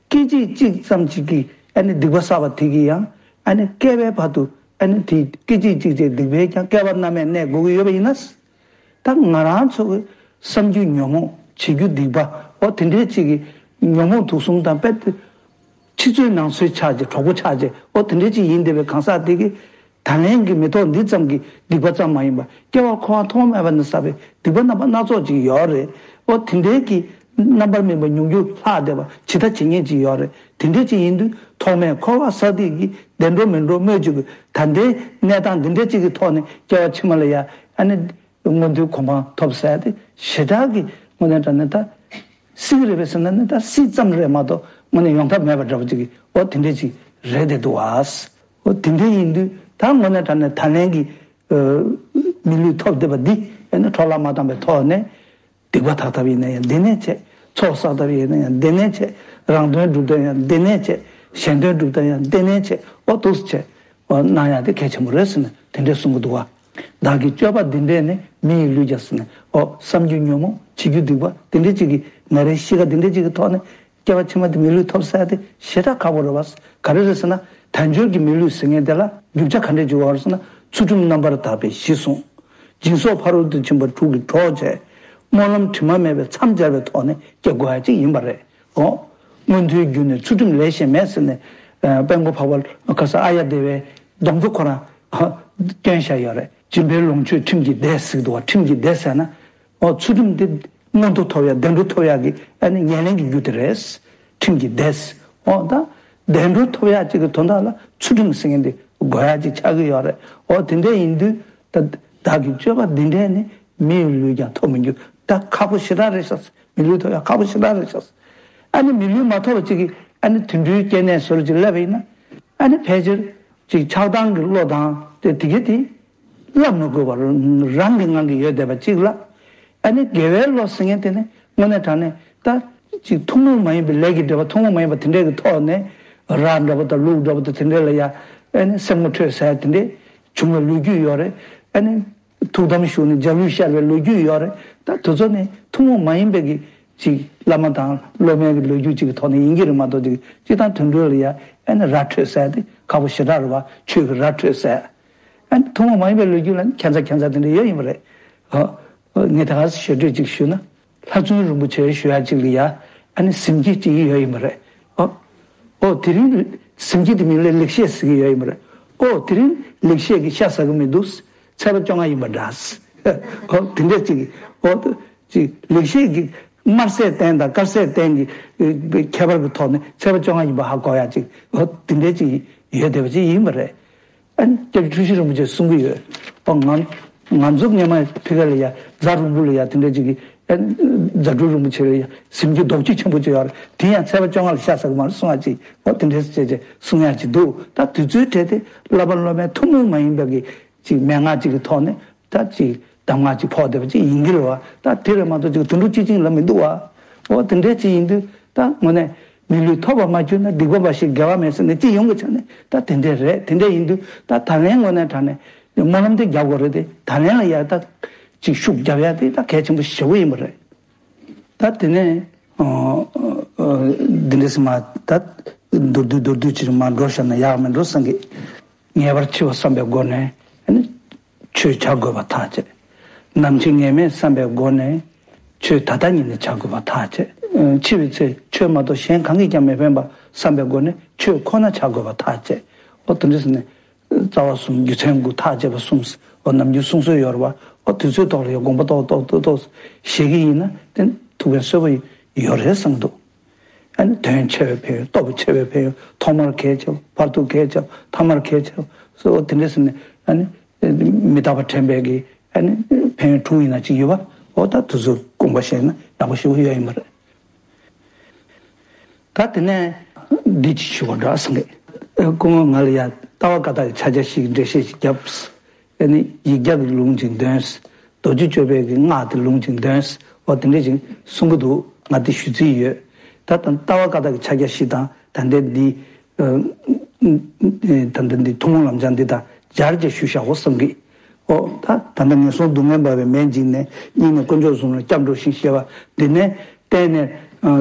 སྐད་ཅིག་གཅིག་ཙམ་ཅིག་གིས་ཨ་ནི་སྡིག་པ་བསགས་པ་དེ་གིས་ཡང་ཨ་ནི་བསྐལ་པའི་བར་དུ་ཨ་ནི་དེ་སྐད་ཅིག་གཅིག་བྱས་སྡིག་པས་ཀྱང་བསྐལ་པ་བསྣམས་མེད་གནས་དགོས་ཀྱི་ཡོད་པ་ཡིན་ན། ད་ང་རང་ཚོ་གི་བསམ་རྒྱུ་ཉོན་མོངས། བྱེད་རྒྱུ་སྡིག་པ། འོ་དེ་འདྲས་ཅིག་གིས་ཉོན་མོངས་དུག་གསུམ་དང་རྦད་དེ་ཕྱི་ཚོད་ནང་ཚོད་ཆགས་ཀྱི་གྲོགས་པོ་ཆགས་ཀྱི་འོ་དེ་འདྲས་ཅིག་ཡིན་བསྡད་པའི་གང་ཟག་དེ་གིས་ད་ལན་གྱི་མི་ཐོག་འདི་ཙམ་གྱི་སྡིག་པ་ཙམ་མ་ཡིན་པར་སྐྱེ་བ་འཁོར་བ་ཐོག་མེད་པ་ནས་བསགས་པའི་སྡིག་པ་རྣམ་པ་སྣ་ཚོགས་ཅིག་ཡོད་རེད། འོ་དེ་འདྲའི་གི་རྣམ་པར་སྨིན་པ་མྱོང་རྒྱུ་ལྷག་བསྡད་པ་ཇི་ལྟ་ཇི་སྙེད་ཅིག་ཡོད་རེད། དེ་འདྲས་ཅིག་ཡིན་དུས་ཐོག་མེད་འཁོར་བ་བསགས་སྡིག་གིས། བདེ་འགྲོ་མི་འགྲོ་སྨོས་ཅི་དགོས། ད་ལྟའི་གནས་སྟངས་འདི་འདྲས་ཅིག་གི་ཐོག་ནས་སྐྱེ་བ་ཕྱི་མ་ལ་ཡ་ཨ་ནི། མངོན་མཐོའི་གོ་འཕང་ཐོབ་ཟེར་ཡ་དེ་ཞེ་དྲག་གི་དངོས་གནས་དྲང་གནས་ད་སྲིད་ཀྱི་རེད་པས་ཟེར་ན་ནི་ད་སྲིད་ཙམ་རེད་མ་གཏོགས་དངོས་གནས་ཡོང་ཐབས་མེད་པ་འདྲ་པོ་ཅིག་གི་འོ་དེ་འདྲས་ཅིག་རེད་བསྡད་འདུག་ཨ། འོ་དེ་འདྲས་ཡིན་དུས་ད་དངོས་གནས་དྲང་གནས་ད་ལན་གྱི་མི་ལུས་ཐོབ་བསྡད་པ་འདི་ཨ་ནི་འཕྲོ་བརླག་མ་བཏང་པའི་ཐོག་ནས་སྡིག་པ་དག་ཐབས་ཡིན་ན་ཡང་འདི་ནས་བྱེད། ཚོགས་བསགས་ཐབས་ཡིན་ན་ཡང་འདི་ནས་བྱེད། རང་དོན་སྒྲུབ་ཐབས་ཡང་འདི་ནས་བྱེད། གཞན་དོན་སྒྲུབ་ཐབས་ཡང་འདི་ནས་བྱེད། འོ་འདུག་སེ་བྱེད། འོ་གནང་ཡག་དེ་གལ་ཆེན་པོ་རེད་ཟེར་ནས་དེ་འདྲས་གསུང་གི་འདུག་བ། བདག་གི་སྤྱོད་པ་འདི་འདྲས་ནི། མི་ཡི་ལུས་ཀྱང་ཟེར་ནས་འོ་བསམ་རྒྱུ་ཉོན་མོངས་བྱེད་རྒྱུ་སྡིག་པ་འདི་འདྲས་ཅིག་གིས་ང་རའི་གཤིས་ཀ་འདི་འདྲས་ཅིག་གི་ཐོག་ནས་སྐྱེ་བ་ཕྱི་མ་དེ་མི་ལུས་ཐོབ་ས་དེ་ཞེ་དྲག་ཁག་པོ་རེད་བ། ག་རེ་རེད་ཟེར་ན་དལ་འབྱོར་གྱི་མི་ལུས་ཟེར་མཁན་དེ་ལ་རྒྱུ་ཆ་ག་འདྲས་ཅིག་ཡོད་རེད་ཟེར་ན་ཚུལ་ཁྲིམས་རྣམ་པར་དག་པའི་གཞི་བཟུང་། སྦྱིན་སོགས་ཕ་རོལ་ཏུ་ཕྱིན་པ་དྲུག་གི་གྲོགས་བྱས། སྨོན་ལམ་དྲི་མ་མེད་པའི་མཚམས་སྦྱར་བའི་ཐོག་ནས་སྐྱེ་དགོས་ཡ་ཅིག་ཡིན་པ་རེད། འོ། མངོན་མཐོའི་རྒྱུ་ནི་ཚུལ་ཁྲིམས་ལས་གཞན་མེད་ཟེར་ནས། ཨ་དཔལ་མགོན་འཕགས་པ་ག་ས་ཨཱརྱ་དེ་བའི་སྡོམ་པ་ཁོ་རང་སྐྱོན་བཞག་ཡོད་རེད། སྦྱིན་པའི་ལོངས་སྤྱོད་ཁྲིམས་ཀྱི་སྡེ་ཟེར་གྱི་འདུག་བ། ཁྲིམས་ཀྱི་སྡེ་ཟེར་ན། འོ་ཚུལ་ཁྲིམས་དེ་མངོན་མཐོ་ཐོབ་ཡ་བདེ་འགྲོ་ཐོབ་ཡ་གི་ཨ་ནི་ཉེར་ལེན་གྱི་རྒྱུ་དེ་རེད། ཁྲིམས་ཀྱི་སྡེ་ཟེར། འོ་ད་བདེ་འགྲོ་ཐོབ་ཡ་གཅིག་གི་དོན་དག་ལ་ཚུལ་ཁྲིམས་ཟེར་མཁན་དེ་དགོས་ཡ་གཅིག་ཆགས་ཀྱི་ཡོད་རེད། འོ་དེ་འདྲ་ཡིན་དུས་ད་བདག་གི་སྤྱོད་པ་འདི་འདྲས་ནི། མི་ཡི་ལུས་ཀྱང་ཐོབ་མི་འགྱུར། ད་ཁག་པོ་ཞེ་དྲག་རེད་ཤག་མི་ལུས་ཐོབ་ཡ་ཁག་པོ་ཞེ་དྲག་རེད་ཤག་ཨ་ནི་མི་ལུས་མ་ཐོབ་པ་ཅིག་གིས་ཨ་ནི་དུད་འགྲོའི་སྐྱེ་གནས་བཟོ་འདྲ་ཅིག་སླེབས་པ་ཡིན་ན། ཨ་ནི་ཕལ་ཆེར་ཅིག་ཆགས་སྡང་གི་བློ་དང་དེ་དེ་ག་དེ་ བསླབ་མི་དགོས་པར་རང་གི་ངང་གིས་ཡོད་བསྡད་པ་གཅིག་ལ། ཨ་ནི་དགེ་བའི་བློ་ཟེར་མཁན་དེ་ནི་དངོས་གནས་དྲང་གནས་ད་ཅིག་ཐུན་མོང་མ་ཡིན་པའི་ལས་ཀྱི་འབྲེལ་བ་ཐུན་མོང་མ་ཡིན་པ་དེ་འདྲའི་གི་ཐོག་ནས་ར་འདྲ་པོ་དང་ལུག་འདྲ་པོ་དང་དེ་འདྲའི་ལ་ཡ་ཨ་ནི་སེམས་ངོ་འཕྲོད་ཟེར་དེ་འདྲའི་བྱུང་བའི་ལོ་རྒྱུས་ཡོད་རེད། ཨ་ནི་ཐུགས་དམ་བཞུགས་ནས་འཇའ་ལུས་ཤར་བའི་ལོ་རྒྱུས་ཡོད་རེད། ད་དེ་ཚོ་ནི་ཐུན་མོང་མ་ཡིན་པའི་གི་ཅིག་བླ་མ་དང་སློབ་མའི་གི་ལོ་རྒྱུས་ཅིག་གི་ཐོག་ནས་ཡིན་གྱི་རེད་མ་གཏོགས་ཅིག་སྤྱིར་བཏང་དུད་འགྲོ་ལ་ཡ་ཨ་ནི་ར་འཕྲོད་ཟེར་དེ་ཁག་པོ་ཞེ་དྲག་རེད་བ། ཆོས་ཀྱི་ར་འཕྲོད་ཟེར། ཨ་ནི་ཐུན་མོང་མ་ཡིན་པའི་ལོ་རྒྱུས་ལ་ནི་ཁྱད་མཚར་ཁྱད་མཚར་དེ་འདྲ་ཡོད་ཡིན་པ་རེད། ཨོ། ངས་ད་ག་ཞེ་དྲོད་ཅིག་ཞུས་ན། ལྷ་བཙུན་རིན་པོ་ཆེ་ཞུ་ཡ་ཅིག་ལ་ཡ་ཨ་ནི་གཟིམ་སྐྱིད་ཅིག་ཡོད་ཡིན་པ་རེད། ཨོ། ཨོ་དེ་རིང་གཟིམ་སྐྱིད་དེ་མིང་ལ་ལེགས་བཤད་ཟེར་གྱི་ཡོད་ཡིན་པ་རེད། ཨོ་དེ་རིང་ལེགས་བཤད་ཀྱི་ཤ་ཟ་གི་མི་འདུག་ཚེས་པ་བཅོ་ལྔ་ཡིན་པ་འདྲ། ཨོ་དེ་འདྲ་ཅིག་ཨོ་ཅིག་ལེགས་བཤད་ཀྱི་དམར་ཟས་བསྟན་དང་དཀར་ཟས་བསྟན་གྱི་ཨེ་ཁྱད་པར་གྱི་ཐོག་ནས་ཚེས་པ་བཅོ་ལྔ་ཡིན་པ་ཧ་གོ་ཡ་ཅིག་ཨོ་དེ་འདྲ་ཅིག་ཡོད་བསྡད་པ་ཅིག་ཡིན་པ་རེད། ཨ་ནི་སྐྱབས་རྗེ་འཁྲུལ་ཞིག་རིན་པོ་ཆེས་གསུང་གི་ཡོད། ཨོ་ང་ང་ཚོ་སྔོན་མ་ཕི་ག་ལ་ཡ་རྫ་རུང་བུ་ལ་ཡ་དེ་འདྲ་ཅིག་གི་ཨ་རྫ་འཕྲུལ་རིན་པོ་ཆེ་ལ་ཡ་གཟིམ་སྐྱིད་རྡོ་རྗེ་ཆེན་པོ་ཅིག་ཡོད་རེད། དེ་ཡང་ཚེས་པ་བཅོ་ལྔ་ལ་ཤ་ཟ་གི་མ་རེད་གསུང་བ་ཅིག་ཨོ་དེ་འདྲ་ཅིག་ཅིག་གསུང་ཡ་ཅིག་འདུག་ད་དུས་ཚོད་སྤྲད་དེ་བསླབ་པ་སློབ་མའི་ཐུན་མོང་མ་ཡིན་པའི་གི་ཅིག་མན་ངག་ཅིག་གི་ཐོག་ནས་ད་ཅིག་གདམས་ངག་ཅིག་ཕོག་བསྡད་པ་ཅིག་ཡིན་གྱི་རེད་བ། ད་དེ་རེད་མ་གཏོགས་ཅིག་དུད་འགྲོ་སྤྱི་བྱིངས་ལ་མི་འདུག་བ། ཨོ་དེ་འདྲས་ཅིག་ཡིན་དུས་ད་དངོས་གནས་མི་ལུས་ཐོབ་པར་མ་གྱུར་ན་སྡིག་པ་འབའ་ཞིག་དགེ་བ་མེད་ཟེར་ནས་སྤྱི་ཡོངས་ཀྱི་ཆ་ནས་ད་དེ་འདྲས་རེད། དེ་འདྲས་ཡིན་དུས་ད་ད་ལན་དངོས་གནས་དྲང་གནས་སྨོན་ལམ་དེ་རྒྱག་དགོས་རེད་དེ། ད་ལན་ལ་ཡ་ད་ཅིག་ཤུགས་རྒྱབ་ཡ་དེ་ད་གལ་ཆེན་པོ་ཞེ་པོ་ཡིན་པ་རེད། ད་དེ་ནས་འདི་འདྲས་སེ་མ་ད་མདོར་བསྡུས་མདོར་བསྡུས་ཅིག་མ་འགྲོ་བཞག་ན་ཡག་མི་འགྲོ་བསམ་གི། ངེས་པར་འཆི་བ་བསམ་པའི་སྒོ་ནས་ཨ་ནི་ཆོས་བྱ་དགོས་པ་ཐག་བཅད། ནམ་འཆི་ངེས་མེད་བསམ་པའི་སྒོ་ནས་ཆོས་ད་ལྟ་ཉིད་ནས་བྱ་དགོས་པ་ཐག་བཅད། འཆི་བའི་ཚེ་ཆོས་མ་གཏོགས་གཞན་གང་གིས་ཀྱང་མི་ཕན་པ་བསམ་པའི་སྒོ་ནས་ཆོས་ཁོ་ན་བྱ་དགོས་པ་ཐག་བཅད། ཨོ་དེ་འདྲ་ཟེར་ནས་རྩ་བ་གསུམ་རྒྱུ་མཚན་དགུ་ཐག་བཅད་པ་གསུམ། ཨོ་ནམ་རྒྱུན་གསུང་སྲོལ་ཡོད་རེད་བ། ཨོ་དུས་ཚོད་ཐོག་ལ་ཡང་དགོངས་པ་ཏོག་ཏོག་ཏོག་ཏོག་བཞེས་ཀྱི་ཡིན་ན་དེ་ཐུགས་ཕན་གསོས་པ་ཡོད་རེད་བསམ་འདུག་ཨ་ནི་དོན་ཆེ་བའི་ཕན་ཡོན། སྟོབས་ཆེ་བའི་ཕན་ཡོན། ཐོག་མར་གལ་ཆེ་བ། བར་དུ་གལ་ཆེ་བ། ཐ་མར་གལ་ཆེ་བ། སོ་དེ་འདྲ་ཟེར་ནས་ཨ་ནི་མི་རྟག་པ་དྲན་པའི་གི་ཨ་ནི་ཕན་ཡོན་དྲུག་ཡིན་ན་གཅིག་ཡོད་པ། འོ་ད་དེ་ཚོ་དགོངས་པ་བཞེས་ན་ཡག་པོ་ཞེ་པོ་ཡོད་ཡིན་པ་རེད། ད་དེ་ནས་འདི་ཅིག་ཞུ་བ་འདྲ་སེང་གེ། སྐུ་ངོ་ང་ལ་ཡ་ལྟ་བ་བཀའ་རྟགས་ཀྱི་ཕྱག་རྒྱ་བཞི་གི་འགྲེལ་བཤད་ཅིག་བརྒྱབ། ཨ་ནི་ཡིག་བརྒྱ་གི་ལུང་ཅིག་འདོན། རྡོ་རྗེ་གཅོད་པའི་གི་སྔགས་དེ་ལུང་ཅིག་འདོན། འོ་དེ་འདྲས་ཅིག་གསུང་གི་འདུག་ང་དེ་ཞུ་རྩིས་ཡོད། ད་ལྟ་ལྟ་བ་བཀའ་རྟགས་ཀྱི་ཕྱག་རྒྱ་བཞི་དང་ད་ལྟའི་འདི་ད་ལྟ་འདི་ཐུན་མོང་ལམ་སྦྱང་འདི་དང་སྦྱར་གྱི་ཞུ་བཞག་གོ་བསམ་གི། ཨོ་ད་ད་ལྟ་ངན་སོང་སྡུག་བསྔལ་འབར་བའི་མེས་འཇིགས་ནས། སྙིང་ནས་དཀོན་མཆོག་གསུམ་ལ་སྐྱབས་འགྲོ་ཞིང་གཞེས་པ། འདི་ནས་བརྟེན་ནས་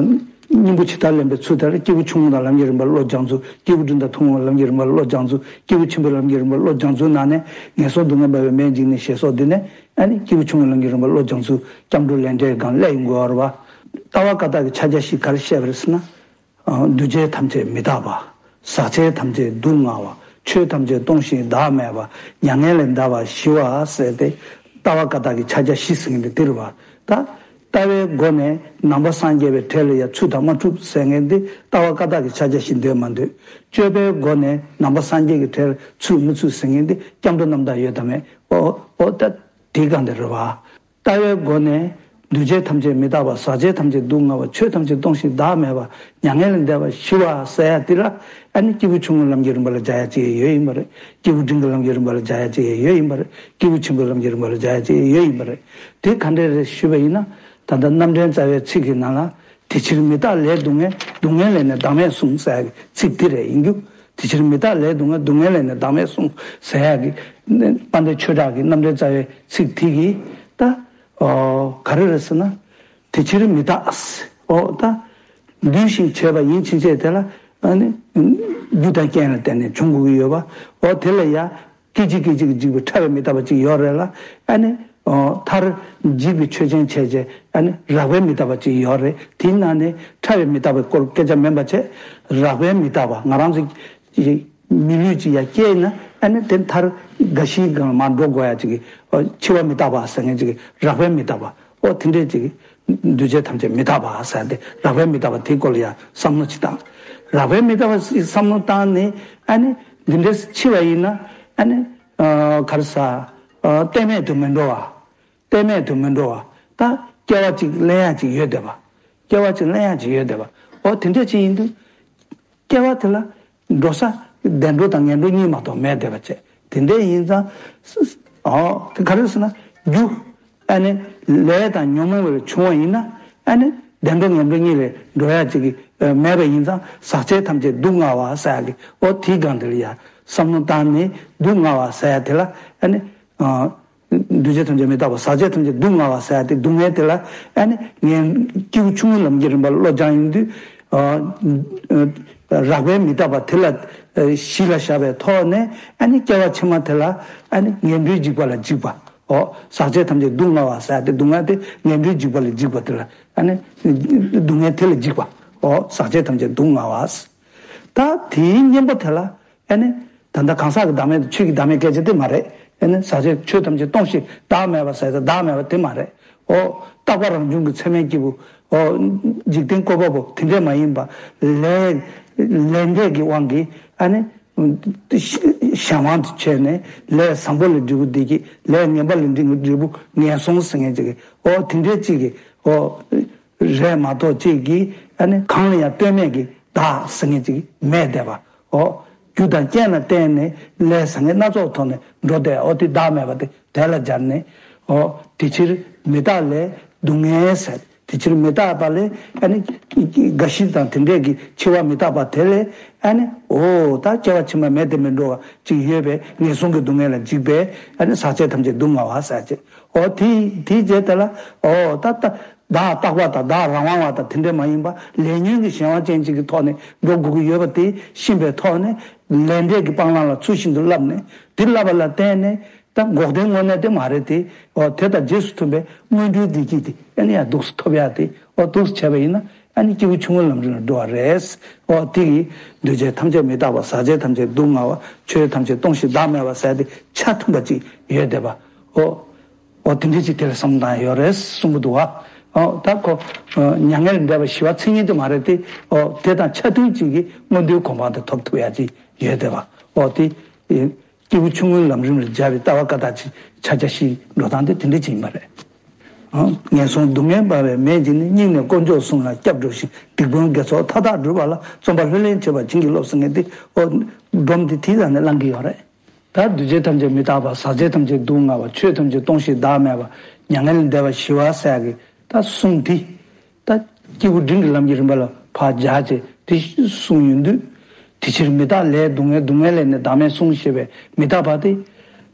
སྙིང་པོ་ཇི་ལྟར་ལེན་པའི་ཚུལ་དེ་ལ་སྐྱེས་བུ་ཆུང་ངུ་དང་ལམ་གྱི་རིམ་པ་བློ་སྦྱང་ཚུལ། སྐྱེས་བུ་འབྲིང་དང་ཐུན་མོང་བའི་ལམ་གྱི་རིམ་པ་བློ་སྦྱང་ཚུལ། སྐྱེས་བུ་ཆེན་པོའི་ལམ་གྱི་རིམ་པ་བློ་སྦྱང་ཚུལ་ནང་ནས་ངན་སོང་སྡུག་བསྔལ་འབར་བའི་མེས་འཇིགས་ནས་ཞེས་སོགས་འདི་ནས་ཨ་ནི་སྐྱེས་བུ་ཆུང་ངུའི་ལམ་གྱི་རིམ་པ་བློ་སྦྱང་ཚུལ་སྐྱབས་འགྲོ་ལས་འབྲས་སྒང་སླེབས་ཡོང་དགོས་པ་རེད་བ། ལྟ་བ་བཀའ་རྟགས་ཀྱི་ཕྱག་རྒྱ་བཞི་ག་རེ་བཤད་པ་རེད་ཟེར་ན། འདུས་བྱས་ཐམས་ཅད་མི་རྟག་པ། ཟག་བཅས་ཐམས་ཅད་སྡུག་བསྔལ་བ། ཆོས་ཐམས་ཅད་སྟོང་ཞིང་བདག་མེད་པ། མྱ་ངན་ལས་འདས་པ་ཞི་བ་ཟེར་ཏེ། ལྟ་བ་བཀའ་རྟགས་ཀྱི་ཕྱག་རྒྱ་བཞི་ཟེར་མཁན་དེ་འདི་རེད་བ། ད་ལྟ་བའི་སྒོ་ནས་ནང་པ་སངས་རྒྱས་པའི་གྲས་ལ་ཡང་ཚུད་དང་མ་ཚུད་ཟེར་མཁན་དེ་ལྟ་བ་བཀའ་རྟགས་ཀྱི་ཕྱག་རྒྱ་བཞི་འདོན་མ་འདོན། སྤྱོད་པའི་སྒོ་ནས་ནང་པ་སངས་རྒྱས་ཀྱི་གྲས་ལ་ཚུད་མི་ཚུད་ཟེར་མཁན་དེ་སྐྱབས་འགྲོ་རྣམ་དག་ཡོད་དམ་མེད། ཨོ་ཨོ་ད་དེའི་སྒང་དེ་རེད་བ། ལྟ་བའི་སྒོ་ནས་འདུས་བྱས་ཐམས་ཅད་མི་རྟག་པ། ཟག་བཅས་ཐམས་ཅད་སྡུག་བསྔལ་བ། ཆོས་ཐམས་ཅད་སྟོང་ཞིང་བདག་མེད་པ། མྱ་ངན་ལས་འདས་པ་ཞི་བ་ཟེར་ཡ་འདི་ལ་ཨ་ནི་སྐྱེས་བུ་ཆུང་ངུའི་ལམ་གྱི་རིམ་པ་ལ་སྦྱར་ཡ་ཅིག་ཡོད་ཡིན་པ་རེད། སྐྱེས་བུ་འབྲིང་གི་ལམ་གྱི་རིམ་པ་ལ་སྦྱར་ཡ་ཅིག་ཡོད་ཡིན་པ་རེད། སྐྱེས་བུ་ཆེན་པོའི་ལམ་གྱི་རིམ་པ་ལ་སྦྱར་ཡ་ཅིག་ཡོད་ཡིན་པ་རེད། དེ་ག་འདྲས་རེད་ཞུས་པ་ཡིན་ན། ད་ལྟ་རྣམ་འདྲེན་རྩ་བའི་ཚིག་གི་ནང་ལ། དེ་ཕྱིར་མི་རྟག་ལས་སྡུག་བསྔལ། སྡུག་བསྔལ་ལས་ནི་བདག་མེད་གསུངས་ཟེར་ཡ་གི་ཚིག་འདི་རེད་ཡིན་རྒྱུ། དེ་ཕྱིར་མི་རྟག་ལས་སྡུག་བསྔལ། སྡུག་བསྔལ་ལས་ནི་བདག་མེད་གསུངས་ཟེར་ཡ་གི་དཔལ་ལྡན་ཆོས་གྲགས་ཀྱི་རྣམ་འདྲེན་རྩ་བའི་ཚིག་དེ་གིས་ད་ཨོ་ག་རེ་རེད་ཟེར་ན། དེ་ཕྱིར་མི་རྟག་ཨོ་ད་འདུས་ཤིང་བྱས་པ་ཡིན་ཕྱིན་ཆད་དེ་ལ་ཨ་ནི་རྒྱུ་དང་རྐྱེན་ལ་བརྟེན་ནས་བྱུང་དགོས་ཀྱི་ཡོད་པ། ཨོ་དེ་ལ་ཡ། སྐད་ཅིག་སྐད་ཅིག་གིས་འཇིག་པའི་ཕྲ་བའི་མི་རྟག་པ་ཅིག་ཡོད་རེད་ལ། ཨ་ནི། ཨོ། མཐར་འཇིག་པའི་ཆོས་ཅན་བྱས་རྗེས་ཨ་ནི་རགས་པའི་མི་རྟག་པ་ཅིག་ཡོད་རེད། དེའི་ནང་ནས་ཕྲ་བའི་མི་རྟག་པའི་སྐོར་སྐད་ཆ་མིན་པ་བྱས། རགས་པའི་མི་རྟག་པ་ང་རང་ཚོ་མི་ལུས་ཅིག་ཡར་སྐྱེས་ན་ཨ་ནི་དེ་མཐར་རྒ་ཤིའི་སྒང་ལ་མར་འགྲོ་དགོས་ཡ་ཅིག་གི། ཨོ། འཆི་བ་མི་རྟག་པ་ཟེར་མཁན་ཅིག་གི་རགས་པའི་མི་རྟག་པ། ཨོ་དེ་འདྲས་ཅིག་གི། འདུས་བྱས་ཐམས་ཅད་མི་རྟག་པ་ཟེར་ཏེ་རགས་པའི་མི་རྟག་པ་དེའི་སྐོར་ལ་ཡང་བསམ་བློ་ཅིག་བཏང་། རགས་པའི་མི་རྟག་པ་ཞིག་བསམ་བློ་བཏང་ནས་ཨ་ནི་འདི་འདྲས་འཆི་བ་ཡིན་ན་ཨ་ནི་ཨ་ག་རེ་ཟ། ཨ་གཏན་མེད་དུ་མི་འགྲོ་བ། གཏན་མེད་དུ་མི་འགྲོ་བ། ད་སྐྱེ་བ་ཅིག་ལེན་ཡ་ཅིག་ཡོད་བསྡད་པ། སྐྱེ་བ་ཅིག་ལེན་ཡ་ཅིག་ཡོད་བསྡད་པ། ཨོ་དེ་འདྲས་ཅིག་ཡིན་དུས། སྐྱེ་བ་དེ་ལ་འགྲོ་ས་བདེ་འགྲོ་དང་ངན་འགྲོ་གཉིས་མ་གཏོགས་མེད་བསྡད་པ་བྱས། དེ་འདྲས་ཡིན་ཙང་། ཨོ་དེ་ག་རེ་ཟེར་ན། རྒྱུ། ཨ་ནི་ལས་དང་ཉོན་མོངས་པ་ལས་བྱུང་བ་ཡིན་ན། ཨ་ནི་བདེ་འགྲོ་ངན་འགྲོ་གཉིས་ལས་འགྲོ་ཡ་ཅིག་གི་མེད་པ་ཡིན་ཙང་། ཟག་བཅས་ཐམས་ཅད་སྡུག་བསྔལ་བ་ཟེར་ཡ་གི། ཨོ་དེའི་སྒང་དེ་ལ་ཡ་བསམ་བློ་བཏང་ནས་སྡུག་བསྔལ་བ་ཟེར་ཡ་དེ་ལ། ཨ་ནི་འདུ་བྱེད་ཐམས་ཅད་མི་རྟག་པ། ཟག་བཅས་ཐམས་ཅད་སྡུག་བསྔལ་བ་ཟེར་ཡ་དེ། སྡུག་བསྔལ་དེ་ལ་ཨ་ནི་ངན། སྐྱེས་བུ་ཆུང་ངུའི་ལམ་གྱི་རིམ་པ་ལ་བློ་སྦྱང་ཡོང་དུས། ཨ་རགས་པའི་མི་རྟག་པ་དེ་ལ་གཞི་ལ་བཞག་པའི་ཐོག་ནས། ཨ་ནི་སྐྱེ་བ་ཕྱི་མ་དེ་ལ་ཨ་ནི་ངན་འགྲོའི་འཇིགས་པ་ལ་འཇིགས་པ། ཨོ་ཟག་བཅས་ཐམས་ཅད་སྡུག་བསྔལ་བ་ཟེར་ཡ་དེ། སྡུག་བསྔལ་དེ་ངན་འགྲོའི་འཇིགས་པ་ལ་འཇིགས་པ་དེ་ལ། ཨ་ནི་སྡུག་བསྔལ་དེ་ལ་འཇིགས་པ། ཨོ་ཟག་བཅས་ཐམས་ཅད་སྡུག་བསྔལ་བ། ད་དེའི་གཉེན་པོ་དེ་ལ། ཨ་ནི་ད་ལྟ་གང་ཟག་གི་བདག་མེད་དང་ཆོས་ཀྱི་བདག་མེད་སྐད་ཆ་དེ་མ་རེད། ཨ་ནི་ཟག་བཅས་ཆོས་ཐམས་ཅད་སྟོང་ཞིང་བདག་མེད་པ་ཟེར་ཏེ། བདག་མེད་པ་དེ་མ་རེད། ཨོ་རྟག་པ་རང་བྱུང་གི་ཚད་མའི་སྐྱེས་བུ། ཨོ་འཇིག་རྟེན་བཀོད་པ་པོ་དེ་འདྲས་མ་ཡིན་པ། ལས་ལས་འབྲས་ཀྱི་དབང་གིས། ཨ་ནི་གཞན་དབང་དུ་བྱས་ནས། ལས་བཟང་པོ་ལས་འབྲས་བུ་འདི་གི། ལས་ངན་པ་ལས་འབྲས་བུ་ངན་སོང་ཟེར་མཁན་ཅིག་གི། ཨོ་དེ་འདྲས་ཅིག་གི། ཨོ་རེད་མ་གཏོགས་ཅིག་གི། ཨ་ནི་གང་ལ་ཡང་ལྟོས་མེད་ཀྱི་བདག་ཟེར་མཁན་ཅིག་མེད་བསྡད་པ། ཨོ་རྒྱུ་དང་རྐྱེན་ལ་བརྟེན་ནས་ལས་བཟང་ངན་སྣ་ཚོགས་ཐོག་ནས་འགྲོ་བསྡད། ཨོ་དེ་བདག་མེད་པ་དེ་དེ་ལ་སྦྱར་ནས། ཨོ་དེ་ཕྱིར་མི་རྟག་ལས་སྡུག་བསྔལ་ཟེར། དེ་ཕྱིར་མི་རྟག་པ་ལས། ཨ་ནི་རྒ་ཤི་དང་དེ་འདྲས་ཀྱི་འཆི་བ་མི་རྟག་པ་དེ་ལས། ཨ་ནི་ཨོ་ད་སྐྱེ་བ་ཕྱི་མ་མེད་དུ་མི་འགྲོ་བ་ཅིག་ཡོད་པས། ངན་སོང་གི་སྡུག་བསྔལ་ལ་འཇིགས་པས། ཨ་ནི་ཟག་བཅས་ཐམས་ཅད་སྡུག་བསྔལ་བ་ཟེར་ཅེས། ཨོ་དེ་དེའི་རྗེས་དེ་ལ། ཨོ་ད་ལྟ། བདག་རྟག་པ་དང་བདག་རང་དབང་བ་དང་དེ་འདྲས་མ་ཡིན་པ། ལས་ཉོན་གྱི་གཞན་དབང་ཅན་ཅིག་གི་ཐོག་ནས་འགྲོ་དགོས་ཀྱི་ཡོད་པ་དེ་ཤེས་པའི་ཐོག་ནས། ལས་འབྲས་ཀྱི་སྤང་བླང་ལ་ཚུལ་བཞིན་དུ་བསླབས་ནས། དེ་བསླབ་པ་ལ་བརྟེན་ནས། ད་འགོག་བདེན་དངོས་གནས་དེ་མ་རེད་དེ། ཨོ་དེ་དང་རྗེས་སུ་མཐུན་པའི་སྔོན་འགྲོའི་བདེ་སྐྱིད་དེ་ཨ་ནི་ཡང་འདུག་སེ་ཐོབ་ཡ་དེ། ཨོ་འདུག་སེ་བྱས་པ་ཡིན་ན། ཨ་ནི་སྐྱེས་བུ་ཆུང་ངུའི་ལམ་རིམ་ལ་འགྲོ་བ་རེད། ཨོ་དེ་གིས་འདུ་བྱེད་ཐམས་ཅད་མི་རྟག་པ། ཟག་བཅས་ཐམས་ཅད་སྡུག་བསྔལ་བ། ཆོས་ཐམས་ཅད་སྟོང་ཞིང་བདག་མེད་པ་ཟེར་དེ་ཆ་མཐུན་པ་ཅིག་ཡོད་བསྡད་པ། ཨོ། ཨོ་དེ་འདྲ་ཅིག་དེ་ལ་བསམ་བཏང་ཡོད་རེད་གསུང་གི་འདུག་བ། ཨོ་ད་ཁོ། ཨ་མྱ་ངན་ལས་འདས་པ་ཞི་བ་མཚན་ཉིད་དུ་མ་རེད་དེ། ཨོ་དེ་དང་ཆ་མཐུན་ཅིག་གི་མངོན་མཐོའི་གོ་འཕང་དེ་ཐོབ་ཐུབ་ཡ་ཅིག་ཡོད་བསྡད་པ། ཨོ་དེ། སྐྱེས་བུ་ཆུང་ངུའི་ལམ་རིམ་ལ་སྦྱར་བའི་ལྟ་བ་བཀའ་རྟགས་ཅིག་ཆ་ཆ་ཞིག་འགྲོ་སྟངས་དེ་དེ་འདྲ་ཅིག་ཡིན་པ་རེད། ཨང་། ངན་སོང་སྡུག་བསྔལ་འབར་བའི་མེ་ལྕེ་ནི། སྙིང་ནས་དཀོན་མཆོག་གསུམ་ལ་སྐྱབས་འགྲོ་ཞིང་། སྡིག་སྤོང་དགེ་ཚོགས་མཐའ་དག་སྒྲུབ་པ་ལ། བརྩོན་པ་ལྷུར་ལེན་བྱེད་པར་བྱིན་གྱིས་རློབས་ཟེར་མཁན་དེ། ཨོ་སྒྲོམ་དེ་དེའི་ནང་ནས་བླང་གི་ཡོད་རེད། ད་འདུ་བྱེད་ཐམས་ཅད་མི་རྟག་པ། ཟག་བཅས་ཐམས་ཅད་སྡུག་བསྔལ་བ། ཆོས་ཐམས་ཅད་སྟོང་ཞིང་བདག་མེད་པ། མྱ་ངན་ལས་འདས་པ་ཞི་བ་ཟེར་ཡ་གི་ད་གསུང་དེ། ད་སྐྱེས་བུ་འབྲིང་གི་ལམ་གྱི་རིམ་པ་ལ་ཕར་སྦྱར་བྱས་དེ་གསུངས་ཡོང་དུས། དེ་ཕྱིར་མི་རྟག་ལས་སྡུག་བསྔལ། སྡུག་བསྔལ་ལས་ནི་བདག་མེད་གསུངས་ཞེས་པའི་མི་རྟག་པ་དེ།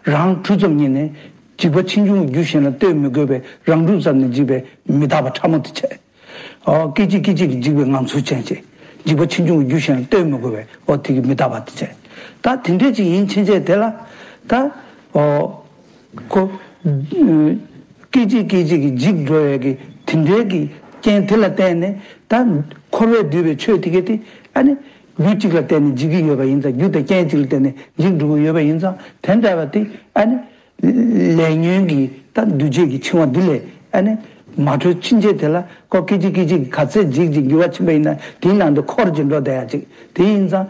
རང་གྲུ་ཙམ་ཉིད་ནས་འཇིགས་པ་ཕྱིས་འབྱུང་གི་རྒྱུ་གཞན་ལ་ལྟོས་མི་དགོས་པའི་རང་གྲུ་ཙམ་ནས་འཇིགས་པའི་མི་རྟག་པ་ཕྲ་མོ་དེ་བྱས། ཨོ་སྐད་ཅིག་སྐད་ཅིག་གིས་འཇིགས་པའི་ངང་ཚུལ་ཅན་བྱས། འཇིགས་པ་ཕྱིས་འབྱུང་གི་རྒྱུ་གཞན་ལ་ལྟོས་མི་དགོས་པའི་ཨོ་དེ་གི་མི་རྟག་པ་དེ་བྱས། ད་དེ་འདྲས་ཅིག་ཡིན་ཕྱིན་ཆད་དེ་ལ་ད་ཨོ། ཁོ། སྐད་ཅིག་སྐད་ཅིག་གིས་འཇིག་འགྲོ་བའི་གི་དེ་འདྲའི་གི་རྐྱེན་དེ་ལ་བརྟེན་ནས། ད་འཁོར་བས་བསྡུས་པའི་ཆོས་དེ་གས་དེ་ཨ་ནི་རྒྱུ་གཅིག་ལ་བརྟེན་ནས་འཇིག་གི་ཡོད་པ་ཡིན་ཙང་། རྒྱུ་དང་རྐྱེན་གཅིག་ལ་བརྟེན་ནས་འཇིག་འགྲོ་གི་ཡོད་པ་ཡིན་ཙང་། དེ་འདྲ་བ་དེ་ཨ་ནི་ལས་ཉོན་གྱི་ད་འདུ་བྱེད་ཀྱི་འཆིང་བ་འདི་ལས་ཨ་ནི་མ་གྲོལ་ཕྱིན་ཆད་དེ་ལ་ཁོ་སྐད་ཅིག་སྐད་ཅིག་གིས་ག་ཚད་འཇིག་ཅིང་འགྱུར་བ་ཕྱིན་པ་ཡིན་ན། དེའི་ནང་དུ་འཁོར་གྱིས་འགྲོ་བསྡད་ཡ་ཅིག་དེ་ཡིན་ཙང་།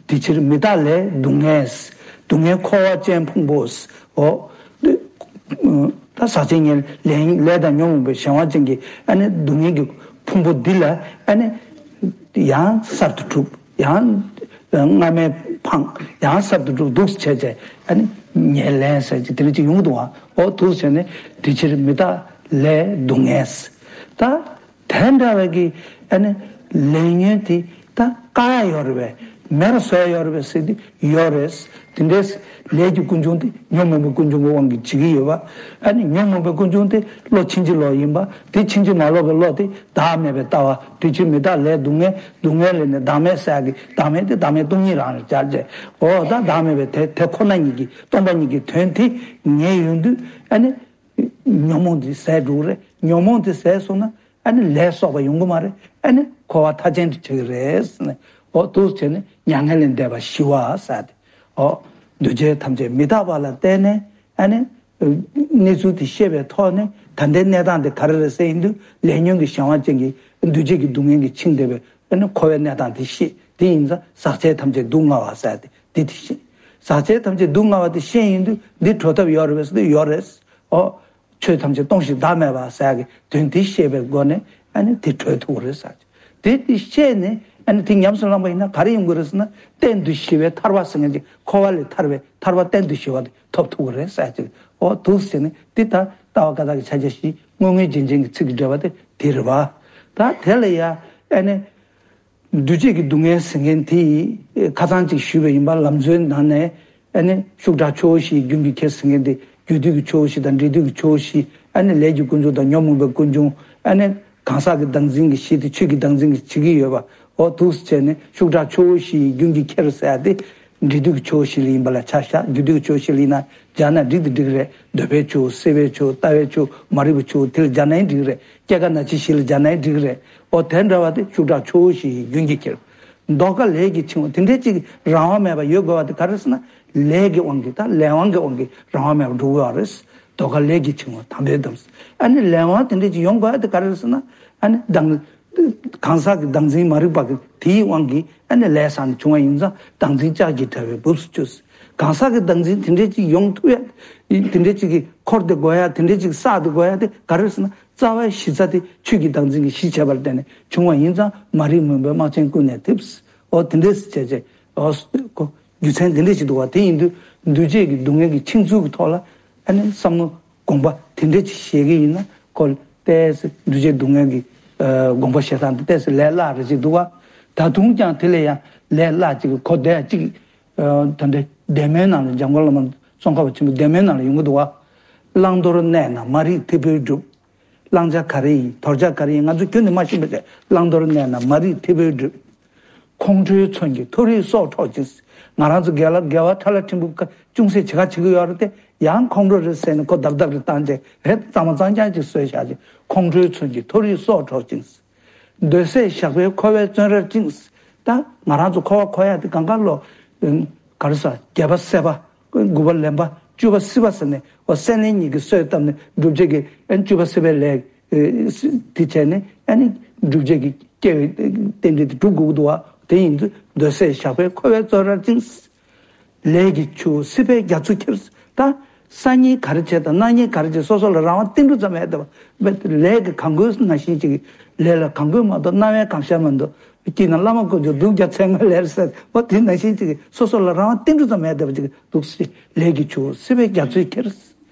དེ་ཕྱིར་མི་རྟག་ལས་སྡུག་བསྔལ། སྡུག་བསྔལ་འཁོར་བ་ཅན་ཕུང་པོ། ཨོ། ད་ཟག་བཅས་ཉེར་ལེན་ལས་དང་ཉོན་མོངས་པའི་གཞན་དབང་ཅན་གྱི་ཨ་ནི་སྡུག་བསྔལ་གྱི་ཕུང་པོ་འདི་ལ་ཨ་ནི་ཡང་གསར་དུ་གྲུབ། ཡང་སྔ་མས་འཕངས། ཡང་གསར་དུ་གྲུབ། འདུག་སེ་བྱས་བྱས་ཨ་ནི་ཉེར་ལེན་ཟེར་གྱི་དེ་འདྲ་ཅིག་ཡོང་གི་འདུག་བ། ཨོ་འདུག་སེ་བྱས་ནས་དེ་ཕྱིར་མི་རྟག་ལས་སྡུག་བསྔལ། ད། དེ་འདྲ་བའི་གི་ཨ་ནི་ལས་ཉོན་དེ་ད་བཀག་ཡ་ཡོད་རེད་པས། མེད་པ་བཟོ་ཡ་ཡོད་རེད་པས་ཟེར་དུས་ཡོད་རེད། དེ་འདྲའི་ལས་ཀྱི་ཀུན་འབྱུང་དེ་ཉོན་མོངས་པའི་ཀུན་འབྱུང་གི་དབང་གིས་བྱེད་ཀྱི་ཡོད་པ། ཨ་ནི་ཉོན་མོངས་པའི་ཀུན་འབྱུང་དེ་བློ་ཕྱིན་ཅི་ལོག་ཡིན་པ། དེ་ཕྱིན་ཅི་མ་ལོག་པའི་བློ་དེ་བདག་མེད་པའི་ལྟ་བ། དེ་ཕྱིར་མི་རྟག་ལས་སྡུག་བསྔལ། སྡུག་བསྔལ་ལས་ནི་བདག་མེད་ཟེར་ཡ་གི་བདག་མེད་དེ་བདག་མེད་སྟོང་ཉིད་རང་ལ་སྦྱར་བྱས། འོ་ད་བདག་མེད་པའི་དེ་དེ་ཁོ་ན་ཉིད་ཀྱི་སྟོང་པ་ཉིད་ཀྱི་དོན་དེ་ངེས་ཡོང་དུས་ཨ་ནི་ཉོན་མོངས་དེ་ཟད་འགྲོ་གི་རེད། ཉོན་མོངས་དེ་ཟད་སོང་ན། ཨ་ནི་ལས་གསོག་པ་ཡོང་གི་མ་རེད། ཨ་ནི་འཁོར་བ་མཐའ་ཅན་དུ་ཆགས་ཀྱི་རེད་ཟེར་ནས། འོ་འདུག་སེ་བྱས་ནས་མྱ་ངན་ལས་འདས་པ་ཞི་བ་ཟེར་ཏེ། འོ། འདུ་བྱེད་ཐམས་ཅད་མི་རྟག་པ་ལ་བརྟེན་ནས་ཨ་ནི་གནས་ཚུལ་དེ་ཤེས་པའི་ཐོག་ནས། ད་ལྟའི་གནས་སྟངས་དེ་ག་རེ་རེད་ཟེར་ཡིན་དུས། ལས་ཉོན་གྱི་གཞན་དབང་ཅན་གྱི་འདུ་བྱེད་ཀྱི་སྡུག་བསྔལ་གྱིས་འཆིང་བསྡད་པའི་ཨ་ནི་འཁོར་བའི་གནས་སྟངས་དེ་ཤེས། དེ་ཡིན་ཙང་ཟག་བཅས་ཐམས་ཅད་སྡུག་བསྔལ་བ་ཟེར་ཏེ་འདི་དེ་ཤེས། ཟག་བཅས་ཐམས་ཅད་སྡུག་བསྔལ་བ་དེ་ཤེས་ཡིན་དུས་འདི་གྲོལ་ཐབས་ཡོད་རེད་པས་ཟེར་དུས་ཡོད་རེད། འོ། ཆོས་ཐམས་ཅད་སྟོང་ཞིང་བདག་མེད་པ་ཟེར་ཡ་གི་དོན་དེ་ཤེས་པའི་སྒོ་ནས་ཨ་ནི་དེ་གྲོལ་ཐུབ་ཀྱི་རེད་ཟེར། དེ་དེ་ཤེས་ནས་ ཨ་ནི་དེ་ཉམས་སུ་བླངས་པ་ཡིན་ན་ག་རེ་ཡོང་གི་རེད་ཟེར་ན། གཏན་དུ་ཞི་བའི་ཐར་པ་ཟེར་མཁན་ཅིག་འཁོར་བ་ལས་ཐར་བའི་ཐར་པ་གཏན་དུ་ཞི་བ་དེ་ཐོབ་ཐུབ་ཀྱི་རེད་ཟེར་ཅིག་འོ་འདུག་ཟེར་ནས་དེ་ལྟར་ལྟ་བ་བཀའ་རྟགས་ཀྱི་ཕྱག་རྒྱ་བཞི་དངོས་བརྙེས་རྗེན་བྱེད་ཀྱི་ཚིག་གི་འགྲེལ་པ་དེ་དེ་རེད་པ། ད་དེ་ལ་ཡ་ཨ་ནི། འདུས་བྱས་ཀྱི་སྡུག་བསྔལ་ཟེར་མཁན་དེ་ཁ་སང་ཅིག་ཞུས་པ་ཡིན་པ། ལམ་གཙོའི་ནང་ནས་ཨ་ནི་ཤུགས་དྲག་ཆུ་བོ་བཞིའི་རྒྱུན་གྱིས་ཁྱེར་ཟེར་མཁན་དེ་རྒྱུ་དུས་ཀྱི་ཆུ་བོ་བཞི་དང་འབྲས་དུས་ཀྱི་ཆུ་བོ་བཞི། ཨ་ནི་ལས་ཀྱི་ཀུན་འབྱུང་དང་ཉོན་མོངས་པའི་ཀུན་འབྱུང་། ཨ་ནི་གང་ཟག་གི་བདག་འཛིན་གྱི་བཞི་དེ་ཆོས་ཀྱི་བདག་འཛིན་གྱི་བྱེད་ཀྱི་ཡོད་པ། འོ་འདུག་སེ་བྱས་ནས་ཤུགས་དྲག་ཆུ་བོ་བཞིའི་རྒྱུན་གྱིས་ཁྱེར་ཟེར་ཡ་དེ་འབྲས་དུས་ཀྱི་ཆུ་བོ་བཞི་ལ་ཡིན་པ་ལ་ཆ་བཞག་རྒྱུ་དུས་ཀྱི་ཆུ་བོ་བཞི་ལ་ཡིན་ན་སྦྱར་ན་འགྲིག་དང་འགྲིག་རེད། འདོད་པའི་ཆུ་བོ། སྲེད་པའི་ཆུ་བོ། ལྟ་བའི་ཆུ་བོ། མ་རིག་པའི་ཆུ་བོ། དེ་ལ་སྦྱར་ན་ཡང་འགྲིག་རེད། སྐྱེ་རྒ་ན་འཆི་བཞི་ལ་སྦྱར་ན་ཡང་འགྲིག་རེད། འོ་དེ་འདྲ་བ་དེ་ཤུགས་དྲག་ཆུ་བོ་བཞི་ཡི་རྒྱུན་གྱིས་ཁྱེར། ལྡོག་ཁ་ལས་ཀྱི་འཆིང་བ། དེ་འདྲའི་ཅིག་རང་དབང་མེད་པ་ཡོད་དགོས་པ་དེ་ག་རེ་ཟེར་ན། ལས་ཀྱི་དབང་གིས་དང་ལས་དབང་གི་དབང་གིས་རང་དབང་མེད་པར་འགྲོ་དགོས་པ་རེད། ལྡོག་ཁ་ལས་ཀྱི་འཆིང་བ་དམ་པའི་དམ། ཨ་ནི་ལས་དབང་དེ་འདྲའི་ཅིག་ཡོང་དགོས་པ་དེ་ག་རེ་ཟེར་ན། ཨ་ནི་བདག་གང་ཟག་གི་བདག་འཛིན་མ་རིག་པ་གི་དེའི་དབང་གིས་ཨ་ནི་ལས་བསགས་ནས་བྱུང་བ་ཡིན་ཙང་བདག་འཛིན་ལྕགས་ཀྱུའི་དྲ་བའི་སྦུབས་སུ་ཚུད། གང་ཟག་གི་བདག་འཛིན་དེ་འདྲའི་ཅིག་ཡོང་ཐུབ་ཡ། དེ་འདྲའི་ཅིག་གི་འཁོར་དེ་དགོས་ཡ། དེ་འདྲའི་ཅིག་བསགས་དེ་དགོས་ཡ་དེ་ག་རེ་ཟེར་ན། རྩ་བའི་གཞི་རྩ་དེ་ཆོས་ཀྱི་བདག་འཛིན་གྱི་གཞི་བྱས་པ་ལ་བརྟེན་ནས་བྱུང་བ་ཡིན་ཙང་མ་རིག་མུན་པའི་སྨག་ཆེན་ཀུན་ནས་འཐིབས། འོ་དེ་འདྲས་བྱས་བྱས། འོ་ཁོ་རྒྱུ་མཚན་དེ་འདྲས་ཞིག་འདུག་བ། དེ་ཡིན་དུས་འདུས་བྱས་ཀྱི་སྡུག་བསྔལ་གྱི་འཆིང་ཚུལ་གྱི་ཐོག་ལ་ཨ་ནི་བསམ་བློ་དགོངས་པ་དེ་འདྲས་ཅིག་བཞེས་ཀྱི་ཡིན་ན་ཁོ་ཏོག་ཙམ་འདུས་བྱས་སྡུག་བསྔལ་གྱི་དགོངས་པ་བཞེས་སྟངས་དེ་ཏོག་ཙམ་ལས་སླ་རེ་ཅིག་འདུག་བ། ད་དུང་ཀྱང་དེ་ལས་ཡང་ལས་སླ་ཅིག་གོ་བདེ་ཅིག་ད་ལྟ་སྡེ་སྨོན་ནང་ལ་འཇམ་མགོན་བླ་མ་ཙོང་ཁ་པ་ཆེན་པོའི་སྡེ་སྨོན་ནང་ལ་ཡོང་གི་འདུག་བ། བླང་དོར་གནས་ན་མ་རིག་ཐིབས་པས་གྲུབ། བླང་བྱ་ག་རེ་ཡིན། དོར་བྱ་ག་རེ་ཡིན། ང་ཚོ་ཁྱོན་ནས་མ་ཤེས་པ་བྱས། བླང་དོར་གནས་ན་མ་རིག་ཐིབས་པས་གྲུབ། ཁོང་ཁྲོའི་མཚོན་གྱིས་མཐོ་རིས་སྲོག་འཕྲོག་ཅིང་། ང་རང་ཚོ་དགེ་ལ་དགེ་བ་ཁྲ་ལ་ཕྲན་བུ་ཀ་ཅུང་ཟད་བྱེད་ཁ་བྱེད་ཀྱི་ཡོད་རེད་དེ། ཡང་ཁོང་ཁྲོ་རེད་ཟེར་ནས་ཁོ་རྡབ་རྡབ་རེ་བཏང་རྗེས་རེད་གཙང་མ་གཙང་རྐྱང་ཅིག་བཟོས་བཞག་རྗེས། ཁོང་ཁྲོའི་མཚོན་གྱིས་མཐོ་རིས་སྲོག་འཕྲོག་ཅིང་། འདོད་སྲེད་ཞགས་པས་འཁོར་བའི་བཙོན་རར་བཅིངས། ད་ང་རང་ཚོ་འཁོར་བ་འཁོར་ཡ་དེ་གང་ག་ལོ། ག་རེ་ཟ། བརྒྱད་པ་སྲེད་པ། དགུ་པ་ལེན་པ། བཅུ་པ་སྲིད་པ་ཟེར་ནས་འོ་སྲེད་ལེན་གཉིས་ཀྱི་སྲོལ་བཏབ་ནས་སྒྲུབ་བྱེད་ཀྱི་ཨན་བཅུ་པ་སྲིད་པའི་ལས་དེ་བྱས་ནས་ཨ་ནི་སྒྲུབ་བྱེད་ཀྱི་སྐྱེ་བའི་རྟེན་འབྲེལ་དེ་སྒྲུབ་དགོས་ཀྱི་འདུག་བ། དེ་ཡིན་དུས་འདོད་སྲེད་ཞགས་པས་འཁོར་བའི་བཙོན་རར་བཅིངས། ལས་ཀྱི་ཆུ་བོ་སྲིད་པའི་རྒྱ་མཚོ་ཁྱེར། ད་སང་ཉིན་ག་རེ་བྱེད་དང་གནངས་ཉིན་ག་རེ་བྱེད་སོ་སོ་ལ་རང་དབང་ཏིལ་འབྲུ་ཙམ་མེད་བསྡད་པ། ལས་ཀྱི་གང་དགོས་ནང་བཞིན་ཅིག་ལས་ལ་གང་དགོས་མ་གཏོགས་གནང་བའི་གང་ཤར་མི་འདུག་དཀྱིལ་ན་བླ་མ་དཀོན་མཆོག་གདུལ་བྱ་ཚད་མར་ལེན་ཟེར་བ་དེ་ནང་བཞིན་ཅིག་སོ་སོ་ལ་རང་དབང་ཏིལ་འབྲུ་ཙམ་མེད་བསྡད་པ་ཅིག་འདུག་སེ། ལས་ཀྱི་ཆུ་བོ་སྲིད་པའི་རྒྱ་མཚོས་ཁྱེར།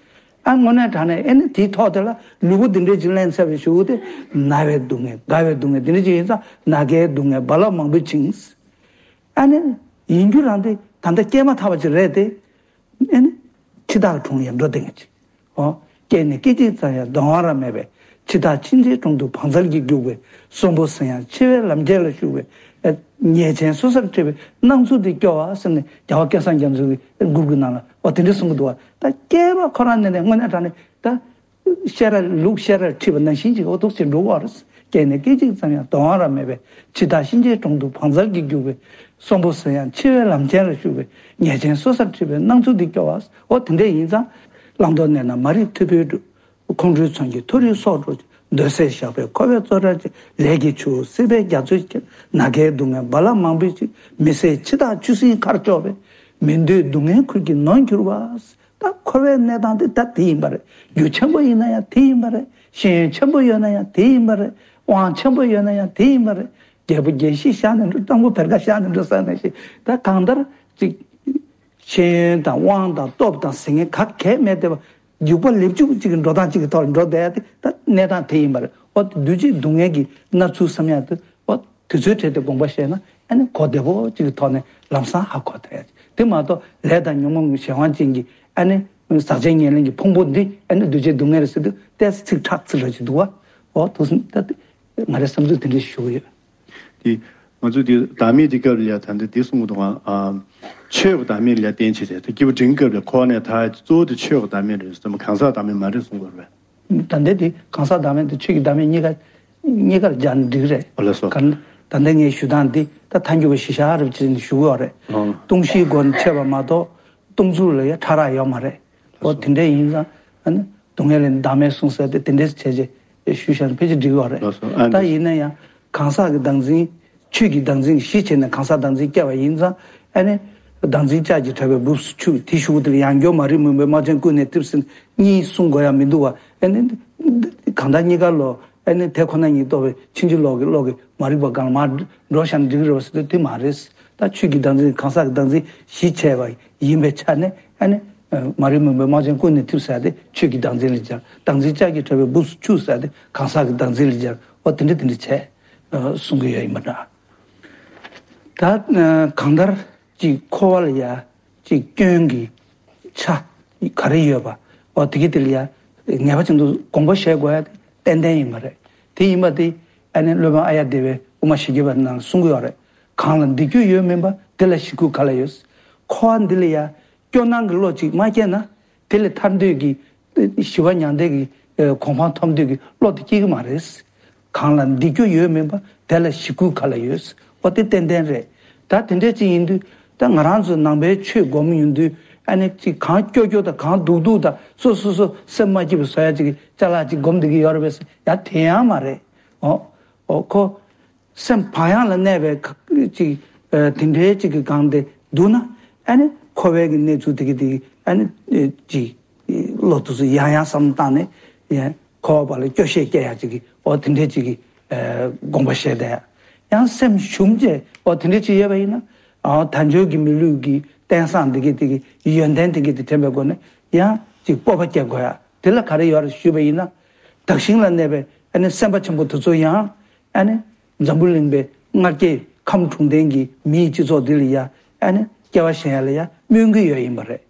ཨ་དངོས་གནས་དྲང་གནས་ཨེ་ནི་དེའི་ཐོག་དེ་ལ་ལུས་པོ་འདི་འདྲས་ཅིག་ལེན་ཚར་བའི་གཞུག་གུ་དེ་ན་བའི་སྡུག་བསྔལ་རྒ་བའི་སྡུག་བསྔལ་འདི་འདྲས་ཅིག་ཡིན་ཙང་ན་རྒས་སྡུག་བསྔལ་རྦ་རླབས་མང་པོས་འཆིང་། ཨ་ནི། ཡིན་རྒྱུ་རང་དེ་ད་ལྟ་སྐྱེས་མ་ཐག་པ་ཅིག་རེད་དེ། ཨེ་ནི། འཆི་བདག་གྲོངས་ཡང་འགྲོ་བསྡད་མཁན་ཅིག་འོ། སྐྱེས་ནས་སྐད་ཅིག་ཙམ་ཡང་གདོང་བ་ར་མེད་པའི། འཆི་བདག་འཆི་མཐའི་དྲུང་དུ་བང་འཚལ་གྱིས་རྒྱུག་པའི། གསོན་པོ་ཟིན་ཡང་འཆི་བའི་ལམ་ཁྱེར་ལ་ཞུགས་པའི། ཨེ། ཉེས་ཅན་སོ་སོར་འཁྲིད་པའི་སྣང་ཚུལ་འདི་སྐྱོ་བ་ཟེར་ནས་རྒྱལ་བ་སྐལ་བཟང་རྒྱ་མཚོ་གི་མགུར་གྱི་ནང་ལ་འོ་དེ་འདྲ་གསུང་གི་འདུག་བ། ད་སྐྱེས་པ་ཁོ་རང་ནས་ནས་དངོས་གནས་དྲང་གནས་ད། བཤད་ར་ལུག་བཤད་ར་ཁྲིད་པ་ནང་བཞིན་ཅིག་འོ་ཐུག་ཅིག་འགྲོ་བར། སྐྱེས་ནས་སྐད་ཅིག་ཙམ་ཡང་གདོང་བ་ར་མེད་པའི། འཆི་བདག་གཤིན་རྗེའི་དྲུང་དུ་བང་འཚལ་གྱིས་རྒྱུག་པའི། གསོན་པོ་ཟིན་ཡང་འཆི་བའི་ལམ་ཁྱེར་ལ་ཞུགས་པའི། ཉེས་ཅན་སོ་སོར་འཁྲིད་པའི་སྣང་ཚུལ་འདི་སྐྱོ་བ། འོ་དེ་འདྲ་ཡིན་ཙང་། བླང་དོར་གནས་ན་མ་རིག་ཐིབས་པས་གྲུབ། ཁོང་ཁྲོའི་མཚོན་གྱིས་མཐོ་རིས་སྲོག་འཕྲོག་ཅིང་། འདོད་སྲེད་ཞགས་པས་འཁོར་བའི་བཙོན་རར་བཅིངས། ལས་ཀྱི་ཆུ་བོ་སྲིད་པའི་རྒྱ་མཚོས་ཁྱེར། ན་རྒས་སྡུག་བསྔལ་རྦ་རླབས་མང་པོས་འཆིང་། མི་བཟད་འཆི་བདག་ཆུ་སྲིན་ཁར་གཅོག་པའི། མི་འདོད་སྡུག་བསྔལ་ཁུར་གྱིས་ནོར་གྱུར་པ། ད་འཁོར་བའི་གནས་སྟངས་དེ་ད་དེ་ཡིན་པ་རེད། རྒྱུ་ཆེན་པོ་ཡིན་ན་ཡང་དེ་ཡིན་པ་རེད། ཤེས་ཡོན་ཆེན་པོ་ཡོད་ན་ཡང་དེ་ཡིན་པ་རེད། དབང་ཆེན་པོ་ཡོད་ན་ཡང་དེ་ཡིན་པ་རེད། རྒྱལ་པོ་རྒྱལ་བཞི་བཞག་ནས་འགྲོ། སྤྲང་པོ་བེར་ཀ་བཞག་ནས་འགྲོ་ཟེར་ནས་ཤི། ད་གང་ལྟར་ཅིག་ཤེས་ཡོན་དང་དབང་དང་སྟོབས་དང་ཟེར་མཁན་ག་གས་མེད་བསྡད་པ། རྒྱུག་པ་ལེབ་ཅུག་ཅིག་གི་འགྲོ་སྟངས་ཅིག་གི་ཐོག་ལ་འགྲོ་བསྡད་ཡ་དེ་ད་གནས་སྟངས་དེ་ཡིན་པ་རེད། འོ་འདུས་བྱས་སྡུག་བསྔལ་གྱི་མནར་ཚུལ་བསམ་ཡ་དེ་འོ། དུས་ཚོད་བྲལ་ཏེ་དགོངས་པ་བཞེས་ན་ཨ་ནི་གོ་བདེ་པོ་གཅིག་གི་ཐོག་ནས་ལམ་སང་ཧ་གོ་ཐུབ་ཡ་ཅིག་དེ་མ་གཏོགས་ལས་དང་ཉོན་མོངས་ཀྱི་གཞན་དབང་ཅན་གྱི་ཨ་ནི་ཟག་བཅས་ཉེར་ལེན་གྱི་ཕུང་པོ་འདི་ཨ་ནི་འདུས་བྱས་སྡུག་བསྔལ་རེད་ཟེར་དུས་ཏོག་ཙམ་ཚིག་ཁྲག་ཚིག་ར་ཅིག་འདུག་བ། འོ་ཐུགས་སེམས་ད་ང་རའི་བསམ་ཚུལ་དེ་འདྲ་ཞུ་གི་ཡོད། དེ་ང་ཚོས་དེ་བདག་མེད་དེ་སྐབས་ལ་ཡ་ད་འདི་འདི་གསུང་གི་འདུག་ཨ། ཆོས་ཀྱི་བདག་མེད་ལ་ཡ་བརྟེན་བྱས་ཏེ་ད་སྐྱེས་བུ་འབྲིང་སྐབས་ལ་འཁོར་བ་ནས་ཐར་གཙོ་བོ་དེ་ཆོས་ཀྱི་བདག་མེད་རེད་ཟེར་མ་གང་ཟག་བདག་མེད་མ་རེད་གསུང་གི་རེད། ད་ལྟའི་དེ་གང་ཟག་བདག་མེད་དེ་ཆོས་ཀྱི་བདག་མེད་གཉིས་ཀ་གཉིས་ཀར་སྦྱར་ན་འགྲིག་རེད། ཨོ་ལགས་སོ། གང་ད་ལྟ་ངས་ཞུ་སྟངས་འདི་ད་ཐལ་འགྱུར་བ་བཞི་ཤར་རབ་ཅིག་ནས་ཞུ་གི་ཡོད་རེད། ཨང་། སྟོང་གཞིའི་སྒོ་ནས་ཕྱེ་བ་མ་གཏོགས་སྟོང་ཚུལ་ལ་ཡ་ཕྲ་རགས་ཡོད་མ་རེད། ཨོ་དེ་འདྲ་ཡིན་ཙང་ཨ་ནི་སྡུག་བསྔལ་ལས་བདག་མེད་གསུངས་ཟེར་ཏེ་དེ་འདྲ་བྱས་བྱས་ཞུས་བཞག་ན་ཕལ་ཆེར་འགྲིག་གི་ཡོད་རེད། ལགས་སོ། ཨ་ད་ནི་ཡིན་ན་ཡང་གང་ཟག་གི་བདག་འཛིན། ཆོས་ཀྱི་བདག་འཛིན་གྱི་གཞི་བྱས་ནས་གང་ཟག་བདག་འཛིན་སྐྱེ་བ་ཡིན་ཙང་ཨ་ནི། བདག་འཛིན་ལྕགས་ཀྱུས་བྲབས་པའི་སྦུབས་སུ་ཆུད་དེ་གཞུག་གུ་དེ་ལ་ཡང་བསྐྱར་མ་རིག་མུན་པའི་སྨག་ཆེན་ཀུན་ནས་འཐིབས་ཟེར་གཉིས་གསུང་དགོས་ཡ་མི་འདུག་བ། ཨ་ནི། གང་ལྟར་གཉིས་ཀ་ལོ། ཨ་ནི་དེ་ཁོ་ན་ཉིད་རྟོགས་པའི་ཕྱིན་ཅི་ལོག་གི་བློ་གིས་མ་རིག་པ་སྒང་ལ་མར་འགྲོ་བཞག་ན་འགྲིག་གི་རེད་པ་ཟེར་དུས་དེ་མ་རེད། ད་ཆོས་ཀྱི་བདག་འཛིན་གང་ཟག་གི་བདག་འཛིན་གཞི་བྱས་པ་ཡིན་པའི་ཆ་ནས་ཨ་ནི་མ་རིག་མུན་པའི་རྨ་བྱའི་ཀུན་ནས་འཐིབས་ཟེར་དེ་ཆོས་ཀྱི་བདག་འཛིན་ལ་སྦྱར། བདག་འཛིན་ལྕགས་ཀྱུས་བྲབས་པའི་སྦུབས་སུ་ཆུག་ཟེར་དེ་གང་ཟག་གི་བདག་འཛིན་ལ་སྦྱར། འོ་དེ་འདྲ་དེ་འདྲ་བྱས་གསུང་གི་ཡོད་ཡིན་པ་འདྲ། ད་གང་ལྟར་ཅིག་འཁོར་བ་ལ་ཡ་ཅིག་སྐྱོན་གྱི་ཆ་ག་རེ་ཡོད་པ། འོ་དེ་གི་དེ་ལ་ཡ་ངེས་པ་ཅན་དུ་དགོངས་པ་བཞེས་དགོས་ཡ་དེ་ཏན་ཏན་ཡིན་པ་རེད། དེ་ཡིན་པ་དེ་ཨ་ནི་སློབ་དཔོན་ཨཱརྱ་དེ་བས་དབུ་མ་བཞི་བརྒྱ་པའི་ནང་གསུང་གི་ཡོད་རེད། གང་ལ་འདི་སྐྱོ་ཡོད་མིན་པ་དེ་ལ་ཞེ་སྐུལ་ག་ལ་ཡོད། འཁོར་བ་འདི་ལ་ཡ་སྐྱོ་སྣང་གི་བློ་ཅིག་མ་སྐྱེས་ན་དེ་ལས་ཐར་འདོད་ཀྱི་ཞི་བ་མྱང་འདས་ཀྱི་གོ་འཕང་ཐོབ་འདོད་ཀྱི་བློ་དེ་སྐྱེ་གི་མ་རེད། གང་ལ་འདི་སྐྱོ་ཡོད་མིན་པ་དེ་ལ་ཞེ་སྐུལ་ག་ལ་ཡོད། འོ་དེ་ཏན་ཏན་རེད། ད་དེ་འདྲ་ཅིག་ཡིན་དུས་ད་ང་རང་ཚོ་ནང་པའི་ཆོས་སྒོམ་ཡོང་དུས་ཨ་ནི་ཅིག་གང་སྐྱོ་སྐྱོ་དང་གང་སྡུག་སྡུག་དང་སོ་སོ་སོ་སེམས་མ་སྐྱིད་པ་བཟོ་ཡ་ཅིག་ཅ་ལག་ཅིག་སྒོམ་བསྡད་ཀྱི་ཡོད་རེད་པས། ཡ་དེ་ཡང་མ་རེད། འོ་འོ་ཁོ། སེམས་བག་ཡངས་ལ་གནས་པའི་ཅིག་དེ་འདྲའི་ཅིག་གི་སྒང་དེ་འདུག་ན་ཨ་ནི་འཁོར་བའི་གི་གནས་ཚུལ་དེ་གི་དེ་གི་ཨ་ནི་ཅིག་བློ་དུ་སུ་ཡང་ཡང་བསམ་བཏང་ནས་ཡང་འཁོར་བ་ལ་སྐྱོ་ཤས་སྐྱེ་ཡ་ཅིག་གི་འོ་དེ་འདྲའི་ཅིག་གི་དགོངས་པ་བཞེས་བསྡད་ཡ། ཡང་སེམས་ཞུམ་བྱས་འོ་དེ་འདྲའི་ཅིག་ཡོད་པ་ཡིན་ན་ཨ་དལ་འབྱོར་གྱི་མི་ལུས་ཀྱི་རྟེན་བཟང་དེ་གི་དེ་གི་ཡོན་ཏན་དེ་གི་དེ་དྲན་པའི་སྒོ་ནས་ཡང་ཅིག་སྤོབས་པ་སྐྱེ་དགོས་ཡ། དེ་ལ་ག་རེ་ཡོད་རེད་ཞུས་པ་ཡིན་ན་བདག་ཞིང་ལ་གནས་པའི་ཨ་ནི་སེམས་དཔའ་ཆེན་པོ་དེ་ཚོ་ཡང་ཨ་ནི་འཛམ་བུ་གླིང་པའི་མངལ་སྐྱེས་ཁམས་དྲུག་ལྡན་གྱི་མིའི་སྤྱི་ཚོགས་འདི་ལ་ཡ་ཨ་ནི་སྐྱེ་བ་བཞེས་ཡ་ལ་ཡ་སྨོན་གྱི་ཡོད་ཡིན་པ་རེད།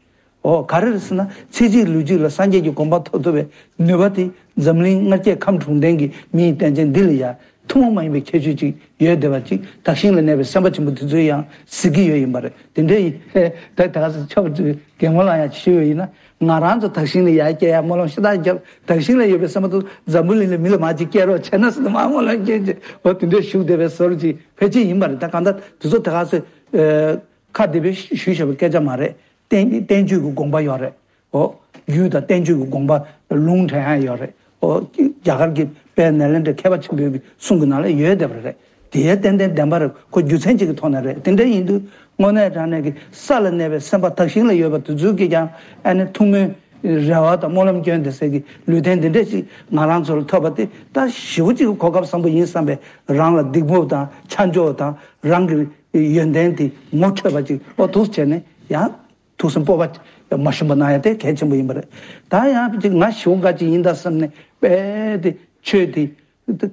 འོ་ག་རེ་རེད་ཟེར་ན་ཚེ་གཅིག་ལུས་གཅིག་ལ་སངས་རྒྱས་ཀྱི་གོ་འཕང་ཐོབ་ཐུབ་པའི་ནུས་པ་དེ་འཛམ་གླིང་མངལ་སྐྱེས་ཁམས་དྲུག་ལྡན་གྱི་མིའི་རྟེན་ཅན་འདི་ལ་ཡ་ཐུན་མོང་མ་ཡིན་པའི་ཁྱད་ཆོས་ཅིག་ཡོད་བསྡད་པ་ཅིག་བདག་ཞིང་ལ་གནས་པའི་སེམས་དཔའ་ཆེན་པོ་དེ་ཚོས་ཡང་གཟིགས་ཀྱི་ཡོད་ཡིན་པ་རེད། དེ་འདྲ་ཡིན་ད་ད་ག་ས་ཆོག་རྒན་མོ་ལ་ཡང་ཞུས་པ་ཡིན་ན། ང་རང་ཚོ་བདག་ཞིང་ལ་ཡར་སྐྱེ་ཡ་སྨོན་ལམ་ཤ་སྟག་བརྒྱབ། བདག་ཞིང་ལ་ཡོད་པའི་སེམས་པ་ཚོ་འཛམ་བུ་གླིང་ལ་མི་ལ་མར་ཅིག་སྐྱེ་རོགས་བྱས་ན་ཟེར་ནས་མར་སྨོན་ལམ་སྐྱེ་རྗེས་འོ་དེ་འདྲའི་ཞུགས་བསྡད་པའི་བཟོ་འདྲ་ཅིག་ཕལ་ཆེར་ཡིན་པ་རེད། ད་གང་ལྟར་དེ་ཚོ་ད་ག་ཚོད་ཁ་བདེ་པོས་ཞུས་བཞག་པའི་སྐད་ཆ་མ་རེད། བསྟན་བསྟན་བཅོས་ཀྱི་དགོངས་པ་ཡོད་རེད། འོ་རྒྱུད་དང་བསྟན་བཅོས་ཀྱི་དགོངས་པ་ལུང་དྲངས་ཡ་ཡོད་རེད། འོ་རྒྱ་གར་གྱི་དཔལ་ནཱ་ལེནྡྲའི་མཁས་པ་ཆེན་པོའི་གསུང་གི་ནང་ལ་ཡོད་བསྡད་པ་རེད། དེ་ཡང་ཏན་ཏན་བདེན་པ་རེད། ཁོ་རྒྱུ་མཚན་གཅིག་གི་ཐོག་ནས་རེད། དེ་འདྲ་ཡིན་དུས་དངོས་གནས་དྲང་གནས་ཀྱི་ས་ལ་གནས་པའི་སེམས་དཔའ་བདག་ཞིང་ལ་ཡོད་པ་དེ་ཚོ་གིས་ཀྱང་ཨ་ནི་ཐུགས་སྨོན་རེ་བ་དང་སྨོན་ལམ་སྐྱོན་དེ་ཟེར་གྱི་ལུས་རྟེན་འདི་འདྲ་ཞིག་ང་རང་ཚོ་ལ་ཐོབ་པ་དེ་ད་ཞེ་པོ་ཅིག་གི་གོ་སྐབས་བཟང་པོ་ཡིན་བསམ་པའི་རང་ལ་སྡིགས་སྤོབས་དང་ཆ་འཇོག་དང་རང་གི་ཡོན་ཏན་དེ་ངོ་འཕྲོད་པ་ཅིག་འོ་འདུག་བྱས་ནས་ཡང་ཐུགས་སེམས་སྤོབས་པ་མ་ཞུམ་པ་གནང་ཡ་དེ་གལ་ཆེན་པོ་ཡིན་པ་རེད། ད་ཡང་ཅིག་ང་ཞེ་པོ་འགའ་ཅིག་ཡིན་ད་བསམ་ནས་དཔེ་དེ་ཆོས་དེ།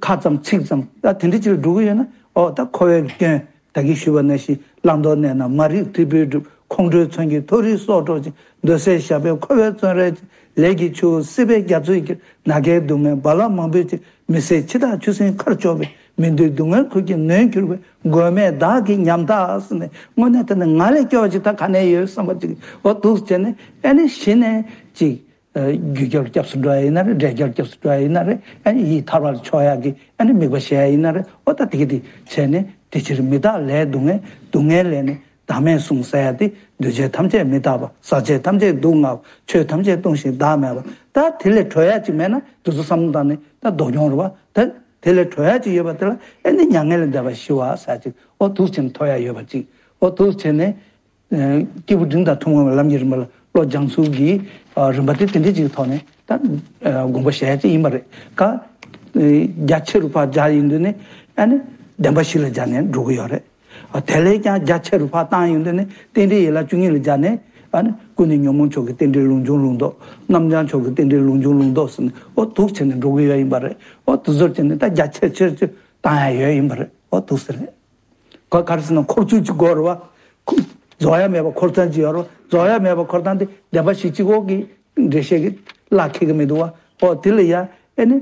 ཁ་ཙམ་ཚིག་ཙམ་ད་དེ་འདྲ་ཅིག་ལ་འགྲོ་གི་ཡོད་ན་ཨོ་ད་འཁོར་བའི་སྐྱོན་ད་གིན་ཞུས་པ་ནང་བཞིན་བླང་དོར་གནས་ན་མ་རིག་དྲིལ་བུས་བསྒྲིབས། ཁོང་ཁྲོའི་མཚོན་གྱིས་མཐོ་རིས་སྲོག་འཕྲོག་ཅིང་། འདོད་སྲེད་ཞགས་པས་འཁོར་བའི་བཙོན་རས་བཅད། ལས་ཀྱི་ཆུ་བོ་སྲིད་པའི་རྒྱ་མཚོས་ཁྱེར། ན་རྒས་སྡུག་བསྔལ་རྦ་རླབས་མང་པོས་བཅད། མི་བཟད་འཆི་བདག་ཆུ་སྲིན་ཁར་ཕྱོགས་པའི། མི་འདོད་སྡུག་བསྔལ་ཁུར་གྱིས་ནོན་གྱུར་པའི། མགོན་མེད་བདག་གི་ཉམ་ཐག་ཟེར་ནས་དངོས་གནས་དེ་ནི་ང་ལས་སྐྱོ་བ་ཅིག་ད་ག་ནས་ཡོད་བསམ་པ་ཅིག་ཨོ་འདུག་བྱས་ནས་ཨེ་ནི་གཞི་ནས་ཅིག་རྒྱུ་རྐྱབ་སྐྱབས་སུ་འགྲོ་ཡ་ཡིན་ན་རེད། འབྲས་རྒྱབ་སྐྱབས་སུ་འགྲོ་ཡ་ཡིན་ན་རེད། ཨ་ནི་ཡིད་ཐར་བར་ཆོག་ཡ་གི་ཨ་ནི་དམིགས་པ་བཞེས་ཡ་ཡིན་ན་རེད། ཨོ་ད་དེ་གི་དེ་བྱས་ནས་དེ་ཕྱིར་མི་རྟག་ལས་སྡུག་བསྔལ། སྡུག་བསྔལ་ལས་ནི་བདག་མེད་གསུངས་ཟེར་ཡ་དེ་འདུས་བྱས་ཐམས་ཅད་མི་རྟག་པ། ཟག་བཅས་ཐམས་ཅད་སྡུག་བསྔལ་བ། ཆོས་ཐམས་ཅད་སྟོང་ཞིང་བདག་མེད་པ། ད་དེ་ལས་གྲོལ་ཡ་ཅིག་མེད་ན་དེ་ཚོ་བསམ་བློ་བཏང་ནས་ད་སྡུག་གྱོང་རེད་བ། ད་དེ་ལས་གྲོལ་ཡ་ཅིག་ཡོད་པ་དེ་ལ་ཨེ་ནི་མྱ་ངན་ལས་འདས་པ་ཞི་བ་ཟེར་ཡ་ཅིག་ཨོ་འདུག་བྱས་ནས་ཐོབ་ཡ་ཡོད་པ་ཅིག་ཨོ་འདུག་བྱས་ནས། སྐྱེས་བུ་འབྲིང་དང་ཐུན་མོང་བའི་ལམ་གྱི་རིམ་པ་ལ་བློ་སྦྱང་ཚུལ་གྱི་རིམ་པ་དེ་དེ་འདྲ་ཅིག་གི་ཐོག་ནས་ད་དགོངས་པ་བཞེས་ཡ་ཅིག་ཡིན་པ་རེད། ཀ་རྒྱ་ཆེ་རུ་ཕར་སྦྱར་ཡིན་དུས་ནི་ཨ་ནི་བདེན་པ་བཞི་ལ་སྦྱར་ནས་འགྲོ་གི་ཡོད་རེད། དེ་ལས་ཀྱང་རྒྱ་ཆེ་རུ་ཕར་བཏང་ཡོང་དུས་ནི་རྟེན་འབྲེལ་ཡན་ལག་བཅུ་གཉིས་ལ་སྦྱར་ནས་ཨ་ནི་ཀུན་ནས་ཉོན་མོངས་ཕྱོགས་ཀྱི་རྟེན་འབྲེལ་ལུགས་འབྱུང་ལུགས་ལྡོག། རྣམ་བྱང་ཕྱོགས་ཀྱི་རྟེན་འབྲེལ་ལུགས་འབྱུང་ལུགས་ལྡོག་ཟེར་ནས་ཨོ་འདུག་བྱས་ནས་འགྲོ་གི་ཡོད་ཡིན་པ་རེད། ཨོ་དེ་ཚོར་བྱས་ནས་ད་རྒྱ་ཆེར་ཆེར་ཆེར་བཏང་ཡ་ཡོད་ཡིན་པ་རེད། ཨོ་འདུག་ཟེར་རེད། ག་ག་རེ་ཟེར་ན་འཁོར་ཚུལ་གཅིག་དགོས་རེད་བ། ཁོ་རྫོགས་ཡ་མེད་པ་འཁོར་སྟངས་གཅིག་ཡོད་རེད་བ། རྫོགས་ཡ་མེད་པ་འཁོར་སྟངས་དེ་བདེན་པ་བཞི་གཅིག་པོ་གི་འགྲེལ་བཤད་ཀྱི་ལག་ཁེལ་གི་མི་འདུག་བ། ཨོ་དེ་ལ་ཡ་ཨེ་ནི་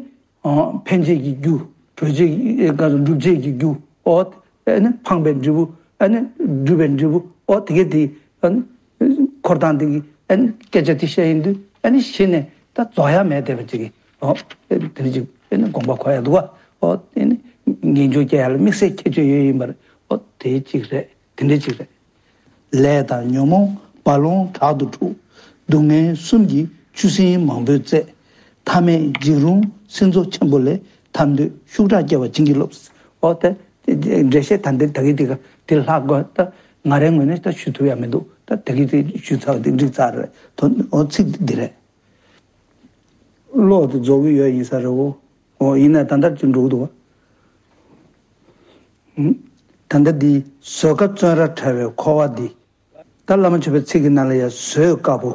འཕེན་བྱེད་ཀྱི་རྒྱུ། གྲོལ་བྱེད་ཀྱི་ཨེ་ག་སྒྲུབ་བྱེད་ཀྱི་རྒྱུ། ཨོ་ཨེ་ནི་འཕངས་པའི་འབྲས་བུ། ཨེ་ནི་སྒྲུབ་པའི་འབྲས་བུ། ཨོ་དེ་གས་དེ་ཨེ་ནི་འཁོར་སྟངས་དེ་གི་ཨེ་ནི་སྐད་ཆ་དེ་བཤད་ཡིན་དུས་ཨེ་ནི་གཞི་ནས་ད་རྫོགས་ཡ་མེད་བསྡད་པ་ཅིག་གི་ཨོ་དེ་འདྲ་ཅིག་ཨེ་ནི་དགོངས་པ་འཁོར་ཡ་འདུག་བ། ཨོ་ཨེ་ནི་ངེས་འབྱུང་སྐྱེ་ཡ་ལ་དམིགས་བསལ་ཁྱད་ཆོས་ཡོད་ཡིན་པར་ཨོ་དེ་གཅིག་རེད། དེ་འདྲ་གཅིག་རེད། ལས་དང་ཉོན་མོངས་རྦ་ཀློང་དྲག་ཏུ་འཁྲུགས། སྡུག་བསྔལ་གསུམ་གྱི་ཆུ་སྲིན་མང་པོས་གཙེས། ཐ་མལ་འཇིགས་རུང་སྲིད་མཚོ་ཆེན་པོ་ལས། ཐར་འདོད་ཤུགས་དྲག་སྐྱེ་བ་བྱིན་གྱིས་རློབས། ཨོ་དེ་འགྲེལ་བཤད་ད་འདི་ད་གི་དེ་ག་དེ་ལྷག་དགོས་ད་ང་རའི་ངོས་ནས་ད་ཞུ་ཐུབ་ཡ་མི་འདུག་ད་ད་གི་དེ་ཞུ་ཚར་བ་དེ་འགྲིག་ཚར་རེད་དོ། ཨོ་ཚིག་འདི་རེད། ཀློག་དེ་རྫོགས་ཀྱི་ཡོད་ཡིན་ས་རེད་འོ། འོ་ཡིན་ན་ད་ལྟར་ཅིག་འགྲོ་གི་འདུག་བ། ད་ལྟ་འདི་བཟོད་དཀའ་བཙོན་རར་བྲལ་བའི་འཁོར་བ་འདི། ད་བླ་མ་མཆོད་པའི་ཚིག་གི་ནང་ལ་ཡང་བཟོད་དཀའ་བོ།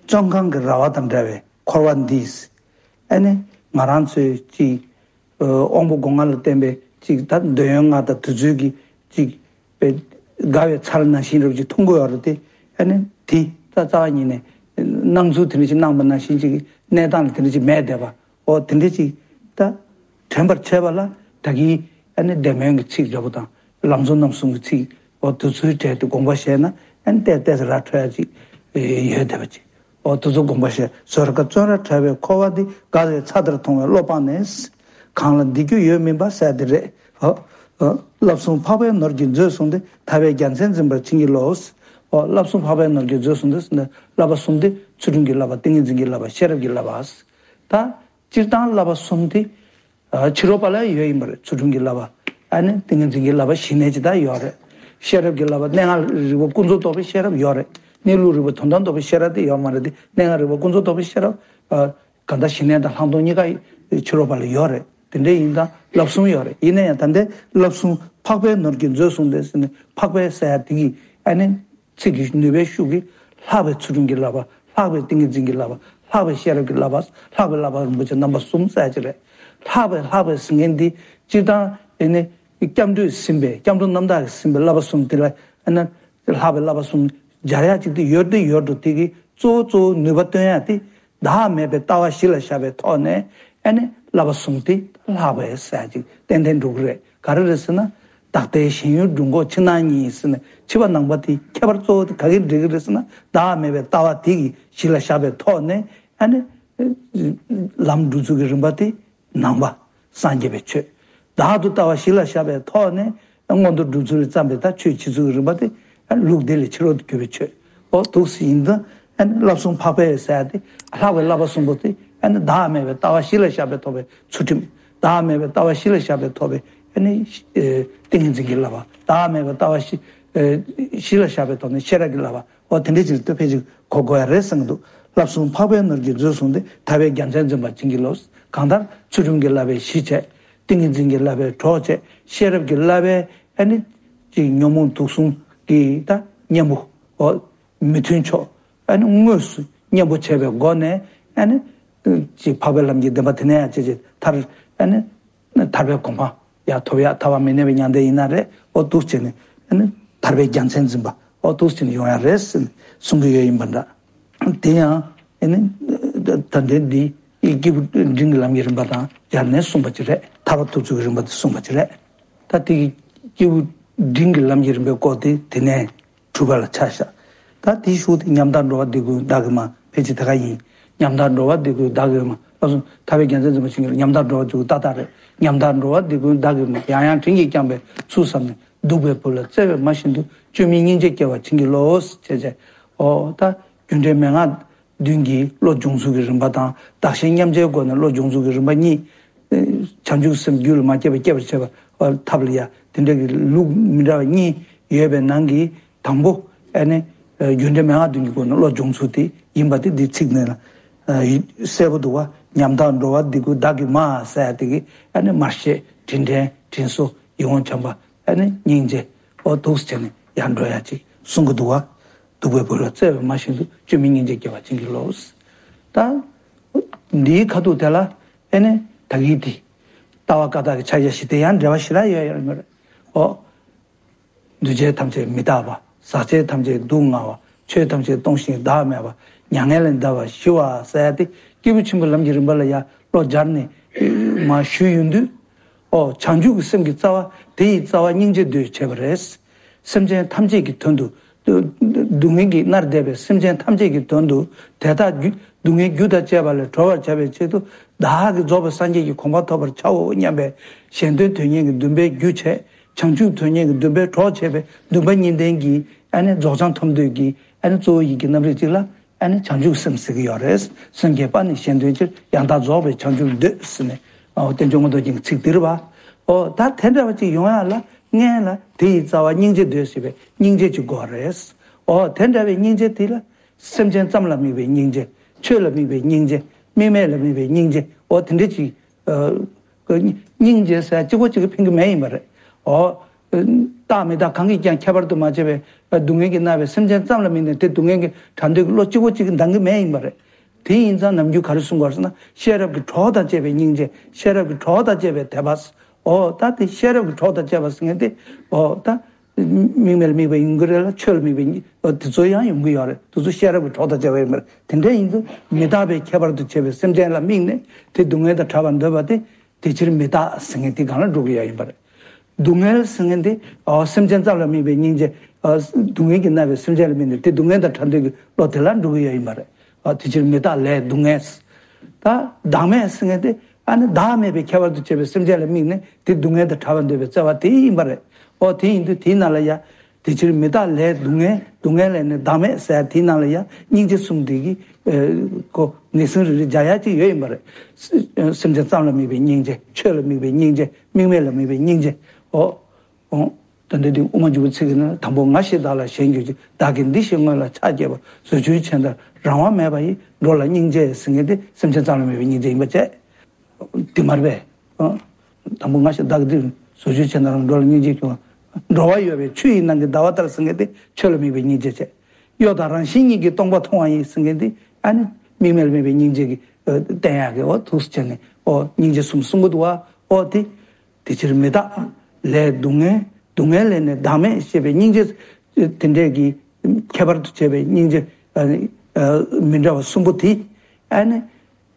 བཙོན་ཁང་གི་ར་བ་དང་འདྲ་བའི་འཁོར་བ་འདིས། ཨ་ནི་ང་རང་ཚོའི་ཅིག་དབང་པོ་སྒོ་ལྔ་ལ་བརྟེན་པའི་ཅིག་ད་འདོད་ཡོན་ལྔ་དང་དུས་ཚོད་ཀྱི་ཅིག་པའི་དགའ་བའི་ཚལ་ནང་བཞིན་རབ་ཅིག་མཐོང་གི་ཡོད་རེད་དེ། ཨ་ནི་དེ་ད་རྩ་བ་ཉིད་ནས་སྣང་ཚུལ་དེ་འདྲ་ཅིག་སྣང་བ་ནང་བཞིན་ཅིག་གནས་སྟངས་ལ་དེ་འདྲ་ཅིག་མེད་བསྡད་པ། འོ་དེ་འདྲ་ཅིག་ད་དྲན་པར་བྱས་པ་ལ་ད་གིན་ཨ་ནི་བདེ་སྨོན་གྱི་ཚིག་འདྲ་པོ་དང་ལམ་གཙོ་རྣམ་གསུམ་གྱི་ཚིག་འོ་དེ་ཚོའི་གྲས་དེ་དགོངས་པ་བཞེས་ན་ཨ་ནི་ཏོག་ཙམ་ར་འཕྲོད་ཡ་ཅིག་ཡོད་བསྡད་པ་ཅིག་འོ་དེ་ཚོ་དགོངས་པ་བཞེས། བཟོད་དཀའ་བཙོན་རར་བྲལ་བའི་འཁོར་བ་འདི། དགའ་བའི་ཚལ་དེར་མཐོང་བས་བློ་སྤངས་ནས། གང་ལ་འདི་རྒྱུ་ཡོད་མིན་པ་ཟེར་དེ་རེད། འོ། འོ། བསླབ་གསུམ་འཕགས་པའི་ནོར་གྱི་མཛོད་གསུམ་སྟེ། ཐར་པའི་རྒྱལ་མཚན་འཛིན་པར་བྱིན་གྱིས་རློབས། འོ། བསླབ་གསུམ་འཕགས་པའི་ནོར་གྱི་མཛོད་གསུམ་སྟེ་ཟེར་ན་བསླབ་པ་གསུམ་སྟེ་ཚུལ་ཁྲིམས་ཀྱི་བསླབ་པ་ཏིང་ངེ་འཛིན་གྱི་བསླབ་པ་ཤེས་རབ་ཀྱི་བསླབ་པ། ད། སྤྱིར་བཏང་བསླབ་པ་གསུམ་དེ། ཕྱི་རོལ་པ་ལ་ཡོད་ཡིན་པ་རེད། ཚུལ་ཁྲིམས་ཀྱི་བསླབ་པ། ཨ་ནི་ཏིང་ངེ་འཛིན་གྱི་བསླབ་པ་ཞི་གནས་ཇི་ལྟར་ཡོད་རེད། ཤེས་རབ་ཀྱི་བསླབ་པ་གནས་ལྔ་རིག་པ་ཀུན་རྫོབ་རྟོགས་པའི་ཤེས་རབ་ཡོད་རེད། གནས་ལུགས་རིག་པ་དོན་དམ་རྟོགས་པའི་ཤེས་རབ་དེ་ཡོད་མ་རེད་དེ། གནས་ལྔ་རིག་པ་ཀུན་རྫོབ་རྟོགས་པའི་ཤེས་རབ། གང་ལྟར་ཞི་གནས་དང་ལྷག་མཐོང་གཉིས་ཀ་ཕྱི་རོལ་པ་ལ་ཡོད་རེད། དེ་འདྲ་ཡིན་ཙང་བསླབ་གསུམ་ཡོད་རེད། ཡིན་ན་ཡང་ད་ལྟའི་བསླབ་གསུམ་འཕགས་པའི་ནོར་གྱི་མཛོད་གསུམ་སྟེ་ཟེར་ནས་འཕགས་པའི་ཟེར་ཡ་དེ་གིས་ཨ་ནི། ཚིག་གི་ནུས་པའི་ཤུགས་ཀྱིས་ལྷག་པའི་ཚུལ་ཁྲིམས་ཀྱི་བསླབ་པ། ལྷག་པའི་ཏིང་ངེ་འཛིན་གྱི་བསླབ་པ། ལྷག་པའི་ཤེས་རབ་ཀྱི་བསླབ་པ། ལྷག་པའི་བསླབ་པ་རིན་པོ་ཆེ་རྣམ་པ་གསུམ་ཟེར་གྱི་རེད། ལྷག་པའི་ལྷག་པའི་ཟེར་མཁན་འདི་སྤྱིར་བཏང་ཨེ་ནི་སྐྱབས་འགྲོས་ཟིན་པའི་སྐྱབས་འགྲོ་རྣམ་དག་གིས་ཟིན་པའི་བསླབ་པ་གསུམ་དེ་ལ་ཨ་ནི་ལྷག་པའི་བསླབ་པ་གསུམ་སྦྱར་ཡག་ཅིག་དེ་ཡོད་དེ་ཡོད་འགྲོ། དེ་གི་གཙོ་བོ་གཙོ་བོ་ནུས་པ་སྟོན་ཡག་དེ། བདག་མེད་པའི་ལྟ་བ་གཞི་ལ་བཞག་པའི་ཐོག་ནས་ཨ་ནི་བསླབ་པ་གསུམ་དེ་ལྷག་པའི་ཟེར་ཅིག་ཏན་ཏན་འགྲོ་གི་རེད། ག་རེ་རེད་ཟེར་ན། བདག་ལྟའི་ཞེན་ཡུལ་འགྲོ་འགོག་ཕྱི་ནང་གཉིས་ཟེར་ནས་ཕྱི་པ་ནང་པ་དེ་ཁྱད་པར་གཙོ་བོ་དེ་ག་གི་འགྲིག་གི་རེད་ཟེར་ན། བདག་མེད་པའི་ལྟ་བ་དེ་གི་གཞི་ལ་བཞག་པའི་ཐོག་ནས་ཨ་ནི་ལམ་སྒྲུབ་ཚུལ་གྱི་རིམ་པ་དེ་ནང་པ། སངས་རྒྱས་པའི་ཆོས། བདག་ཏུ་ལྟ་བ་གཞི་ལ་བཞག་པའི་ཐོག་ནས་མངོན་མཐོ་སྒྲུབ་ཚུལ་ལ་བརྩམས་པའི་ད་ཆོས་བྱེད་ཚུལ་གྱི་རིམ་པ་དེ་ལུགས་འདི་ལས་ཕྱི་རོལ་དུ་གྱུར་པའི་ཆོས། འོ་འདུག་སེ་ཡིན་ཙང་ཨ་ནི་བསླབ་གསུམ་འཕགས་པའི་ཟེར་ཡ་དེ་ལྷག་པའི་བསླབ་པ་གསུམ་པོ་དེ་ཨ་ནི་བདག་མེད་པའི་ལྟ་བ་གཞི་ལ་བཞག་པའི་ཐོབ་པའི་ཚུལ་ཁྲིམས། བདག་མེད་པའི་ལྟ་བ་གཞི་ལ་བཞག་པའི་ཐོབ་པའི་ཨ་ནི་ཏིང་ངེ་འཛིན་གྱི་བསླབ་པ། བདག་མེད་པའི་ལྟ་བ་གཞི་གཞི་ལ་བཞག་པའི་ཐོབ་ནས་ཤེས་རབ་ཀྱི་བསླབ་པ། འོ་དེ་འདྲའི་ཅིག་ཏུ་ཕལ་ཆེར་གོ་དགོས་ཡ་རེད་བསམ་གྱི་འདུག་བསླབ་གསུམ་འཕགས་པའི་ནོར་གྱི་མཛོད་གསུམ་སྟེ། ཐར་པའི་རྒྱལ་མཚན་འཛིན་པར་བྱིན་གྱིས་རློབས། གང་ལྟར་ཚུལ་ཁྲིམས་ཀྱི་བསླབ་པས་གཞི་བྱས། ཏིང་ངེ་འཛིན་གྱི་བསླབ་པས་གྲོགས་བྱས། ཤེས་རབ་ཀྱི་བསླབ་པས་ཨ་ནི་ཅིག་ཉོན་མོངས་དུག་གསུམ་གྱི་ད་གཉེན་པོ། འོ་མི་མཐུན་ཕྱོགས་ཨ་ནི་དངོས་སུ་གཉེན་པོ་བྱས་པའི་སྒོ་ནས་ཨ་ནི་ཅིག་འཕགས་པའི་ལམ་གྱི་བདེན་པ་དེ་ནས་ཡང་ཅིག་ཅིག་ཐར་ཨ་ནི། ཐར་པའི་གོ་འཕང་ཡར་ཐོབ་ཡག་ཐར་པ་མི་གནས་པའི་མྱང་འདས་ཡིན་ན་རེད། འོ་འདུག་སེ་བྱས་ནས་ཨ་ནི་ཐར་པའི་རྒྱལ་མཚན་འཛིན་པ་འོ་འདུག་སེ་བྱས་ནས་ཡོང་ཡག་རེད་ཟེར་ནས་གསུང་གི་ཡོད་ཡིན་པ་འདྲ། དེ་ཡང་ཨ་ནི་ད་ལྟའི་འདི་སྐྱེས་བུ་འབྲིང་གི་ལམ་གྱི་རིམ་པ་དང་སྦྱར་ནས་གསུངས་པ་ཅིག་རེད། ཐར་པ་ཐོབ་ཚུལ་གྱི་རིམ་པ་དེ་གསུངས་པ་ཅིག་རེད། ད་དེ་གི་སྐྱེས་བུ་འབྲིང་གི་ལམ་གྱི་རིམ་པའི་སྐོར་དེ་དེ་ནས། གྲུབ་པ་ལ་ཆ་བཞག་ད་དེའི་གཞུག་དེ་ཉམས་དང་འགྲོ་བ་སྡིག་ཀུན་བདག་གིས་མ། ཕལ་ཆེར་དེ་ག་ཡིན། ཉམས་དང་འགྲོ་བ་སྡིག་ཀུན་བདག་གིས་མ། ལགས་སོ། ཐར་པའི་རྒྱལ་མཚན་འཛིན་པ་བྱིན་གྱིས་རློབས། ཉམས་དང་འགྲོ་བ་སྡིག་ཀུན་ཏག་ཏག་རེད། ཉམས་དང་འགྲོ་བ་སྡིག་ཀུན་བདག་གིས་མ། ཡང་ཡང་དྲིན་གྱིས་བསྐྱངས་པས་ཚུར་བསམས་ནས། སྡུག་པའི་བུ་ལ་བརྩེ་བའི་མ་བཞིན་དུ། བཅོས་མིན་སྙིང་རྗེ་སྐྱེ་བར་བྱིན་གྱིས་རློབས། ཞེས་བྱས། འོ་ད་རྒྱུ་འབྲས་མན་ངག་བདུན་གྱི་བློ་སྦྱོང་ཚུལ་གྱི་རིམ་པ་དང་བདག་གཞན་མཉམ་བརྗེའི་སྒོ་ནས་བློ་སྦྱོང་ཚུལ་གྱི་རིམ་པ་གཉིས། བྱང་ཆུབ་སེམས་རྒྱུད་ལ་མ་སྐྱེས་པ་སྐྱེ་བར་བྱེད་པའི་ཐབས་ལ་ཡ་དེ་འདྲ་གི་ལུགས་མི་འདྲ་བ་གཉིས་ཡོད་པའི་ནང་གི་དང་པོ་ཨ་ནི་རྒྱུ་འབྲས་མན་ངག་བདུན་གྱི་སྒོ་ནས་བློ་སྦྱོང་ཚུལ་དེ་ཡིན་པ་དེ་འདི་ཚིག་ནས་ལ་གསལ་པོ་འདུག་བ། ཉམས་དང་འགྲོ་བ་སྡིག་ཀུན་བདག་གིས་མ་ཟེར་ཡ་དེ་གི་ཨ་ནི་མར་ཤེས་དྲིན་དྲན་དྲིན་གཟོ་ཡིད་འོང་བྱམས་པ་ཨ་ནི་སྙིང་རྗེ་འོ་འདུག་སེ་བྱས་ནས་ཡར་འགྲོ་ཡ་ཅིག་གསུང་གི་འདུག་བ། སྡུག་པའི་བུ་ལ་བརྩེ་བའི་མ་བཞིན་དུ། བཅོས་མིན་སྙིང་རྗེ་སྐྱེ་བར་བྱིན་གྱིས་རློབས། ད། འདིའི་ཁ་ཐུག་དེ་ལ་ཨེ་ནས་ད་གིན་དེ། ལྟ་བ་བཀའ་རྟགས་ཀྱི་ཕྱག་རྒྱ་བཞི་དེ་ཡང་འགྲེལ་བ་ཞེ་དྲག་ཡོད་ཡོད་རེད་མོད། འོ། འདུས་བྱས་ཐམས་ཅད་མི་རྟག་པ། ཟག་བཅས་ཐམས་ཅད་སྡུག་བསྔལ་བ། ཆོས་ཐམས་ཅད་སྟོང་ཞིང་བདག་མེད་པ། མྱ་ངན་ལས་འདའ་བ་ཞི་བ་ཟེར་ཡ་དེ་སྐྱེས་བུ་ཆེན་པོའི་ལམ་གྱི་རིམ་པ་ལ་ཡང་བློ་སྦྱར་ནས་མར་ཞུས་ཡོང་དུས། ཨོ། བྱང་ཆུབ་ཀྱི་སེམས་ཀྱི་རྩ་བ། དེ་ཡི་རྩ་བ་སྙིང་རྗེ་འདོད་བྱེད་པ་རེད། སེམས་ཅན་ཐམས་ཅད་ཀྱི་དོན་དུ། སྡུག་བསྔལ་གྱིས་མནར་བསྡད་པའི་སེམས་ཅན་ཐམས་ཅད་ཀྱི་དོན་དུ། དེ་དག་རྒྱུ། སྡུག་བསྔལ་རྒྱུ་དང་བཅས་པ་ལས་གྲོལ་བར་བྱ་བའི་ཆེད་དུ། བདག་གིས་རྫོགས་པའི་སངས་རྒྱས་ཀྱི་གོ་འཕང་ཐོབ་པར་བྱའོ་སྙམ་པའི་གཞན་དོན་དོན་གཉེར་གྱི་འདུན་པའི་རྒྱུ་བྱས། བྱང་ཆུབ་དོན་གཉེར་གྱི་འདུན་པའི་གྲོགས་བྱས་པའི་འདུན་པ་གཉིས་ལྡན་གྱི་ཨ་ནི་རྫོགས་བྱང་ཐོབ་འདོད་ཀྱི་ཨ་ནི་གཙོ་བོ་ཡིད་ཀྱི་རྣམ་རིག་ཅིག་ལ། ཨ་ནི་བྱང་ཆུབ་སེམས་ཟེར་གྱི་ཡོད་རེད། སེམས་བསྐྱེད་པ་ནི་གཞན་དོན་ཕྱིར། ཡང་དག་རྫོགས་པའི་བྱང་ཆུབ་འདོད་ཟེར་ནས། ཨོ། བསྟན་བཅོས་མངོན་རྟོགས་རྒྱན་གྱི་ཚིག་འདི་རེད་པ། ཨོ། ད་དེ་འདྲ་བ་ཅིག་ཡོང་ཡ་ལ་སྔོན་ལ་དེ་ཡི་རྩ་བ་སྙིང་རྗེ་འདོད་ཟེར་བའི་སྙིང་རྗེ་ཅིག་དགོས་རེད། ཨོ། དེ་འདྲ་བའི་སྙིང་རྗེ་དེ་ལ་སེམས་ཅན་ཙམ་ལ་དམིགས་པའི་སྙིང་རྗེ། ཆོས་ལ་དམིགས་པའི་སྙིང་རྗེ། དམིགས་མེད་ལ་དམིགས་པའི་སྙིང་རྗེ། ཨོ། དེ་འདྲ་ཅིག་ཨ། སྙིང་རྗེ་ཟེར་གཅིག་པོ་གཅིག་གིས་ཕན་གྱི་མེད་ཡིན་པ་རེད། འོ། རྟག་མི་རྟག་གང་གིས་ཀྱང་ཁྱད་པར་དུ་མ་བྱས་པའི་སྡུག་བསྔལ་གྱིས་མནར་བའི་སེམས་ཅན་ཙམ་ལ་དམིགས་ནས་དེ་སྡུག་བསྔལ་གྱི་གྲོགས་འདོད་ཀྱི་བློ་གཅིག་པོ་གཅིག་གིས་འདང་གི་མེད་ཡིན་པ་རེད། དེ་ཡིན་ཙང་ནམ་རྒྱུན་ག་རེ་གསུང་གི་ཡོད་ཟེར་ན། ཤེས་རབ་ཀྱི་གྲོགས་དང་བཅས་པའི་སྙིང་རྗེ། ཤེས་རབ་ཀྱི་གྲོགས་དང་བཅས་པའི་དད་པ། འོ་ད་དེ་ཤེས་རབ་ཀྱི་གྲོགས་དང་བཅས་པ་ཟེར་མཁན་དེ། འོ་ད། དམིགས་མེད་ལ་དམིགས་པ་ཡོང་གི་རེད་ལ། ཆོས་ལ་དམིགས་པའི་དེ་ཚོ་ཡང་ཡོང་གི་ཡོད་རེད། དེ་ཚོ་ཤེས་རབ་ཀྱི་གྲོགས་དང་བཅས་པ་ཡིན་པ་རེད། དེ་འདྲ་ཡིན་དུས་མི་རྟག་པའི་ཁྱད་པར་དུ་བྱས་པའི་སེམས་ཅན་ལ་དམིགས་ནས་དེ་སྡུག་བསྔལ་དང་བྲལ་བར་འདོད་པ་དེ། དེ་ཕྱིར་མི་རྟག་ཟེར་མཁན་དེ་སྒང་ལ་འགྲོ་གི་ཡོད་ཡིན་པ་རེད། སྡུག་བསྔལ་ཟེར་མཁན་དེ། ཨ། སེམས་ཅན་ཙམ་ལ་དམིགས་པའི་སྙིང་རྗེ། ཨ། སྡུག་བསྔལ་གྱིས་མནར་བའི་སེམས་ཅན་ལ་དམིགས་ནས་དེ་སྡུག་བསྔལ་དང་བྲལ་འདོད་ཀྱི་བློ་དེ་ལ་འགྲོ་གི་ཡོད་ཡིན་པ་རེད། ཨ། དེ་ཕྱིར་མི་རྟག་ལས་སྡུག་བསྔལ། ད་བདག་མེད་ཟེར་མཁན་དེ། ཨ་ནི་བདག་མེད་པའི་ཁྱད་པར་དུ་བྱས་པའི་སེམས་ཅན་ལ་དམིགས་ནས་དེ་སྡུག་བསྔལ་དང་བྲལ་བར་འདོད་པའི་བརྩེ་བ་དེ་ཡིན་པ་རེད། འོ་དེ་ཡིན་དུས་དེའི་ནང་ལ་ཡ། དེ་ཕྱིར་མི་རྟག་ལས་སྡུག་བསྔལ། སྡུག་བསྔལ་ལས་ནི་བདག་མེད་ཟེར་དེའི་ནང་ལ་ཡ། སྙིང་རྗེ་གསུམ་དེ་གི། ཨ། ཁོ་ངེས་ཟིན་རེ་རེ་སྦྱར་ཡ་ཅིག་ཡོད་ཡིན་པ་རེད། སེམས་ཅན་ཙམ་ལ་དམིགས་པའི་སྙིང་རྗེ། ཆོས་ལ་དམིགས་པའི་སྙིང་རྗེ། དམིགས་མེད་ལ་དམིགས་པའི་སྙིང་རྗེ། འོ། འོ། ད་ལྟ་འདི་དབུ་མ་འཇུག་པའི་ཚིག་གི་ནང་དང་པོ་ང་ཞེས་བདག་ལ་ཞེན་གྱུར་ཅིང་། བདག་གིས་འདི་ཞེས་དངོས་ལ་ཕྱག་བགྱིས་པ། བཟོད་བཅུག་ཆད་ལྟར་རང་དབང་མེད་པ་ཡིས། འགྲོ་ལ་སྙིང་རྗེ་ཟེར་མཁན་དེ་སེམས་ཅན་ཙམ་ལ་དམིགས་པའི་སྙིང་རྗེ་ཡིན་པ་བྱས། དེ་མ་རེད་པས། དང་པོ་ང་ཞེས་བདག་གིས་འདི་བཟོད་བཅུག་ཆད་ལྟར་འགྲོ་ལ་སྙིང་རྗེ་སྐྱོང་། འགྲོ་བ་ཡོད་པའི་ཆུ་ཡི་ནང་གི་ཟླ་བ་ལྟར་ཟེར་མཁན་དེ་ཆོས་ལ་དམིགས་པའི་སྙིང་རྗེ་བྱས། གཡོ་དང་རང་བཞིན་གཉིས་ཀྱིས་སྟོང་པ་མཐོང་བ་ཡིས་ཟེར་མཁན་དེ་ཨ་ནི་དམིགས་མེད་ལ་དམིགས་པའི་སྙིང་རྗེ་གིས་བསྟན་ཡག་གི། འོ་ཐུགས་སུ་བྱས་ནས། འོ་སྙིང་རྗེ་གསུམ་གསུང་གི་འདུག་བ། འོ་དེ། དེ་ཕྱིར་མི་རྟག་ལས་སྡུག་བསྔལ། སྡུག་བསྔལ་ལས་ནི་བདག་མེད་ཞེས་པའི་སྙིང་རྗེ། དེ་འདྲས་ཀྱི་ཁྱད་པར་དུ་བྱས་པའི་སྙིང་རྗེ། ཨ། ཨ། མི་འདྲ་བ་གསུམ་པོ་དེ། ཨ་ནི་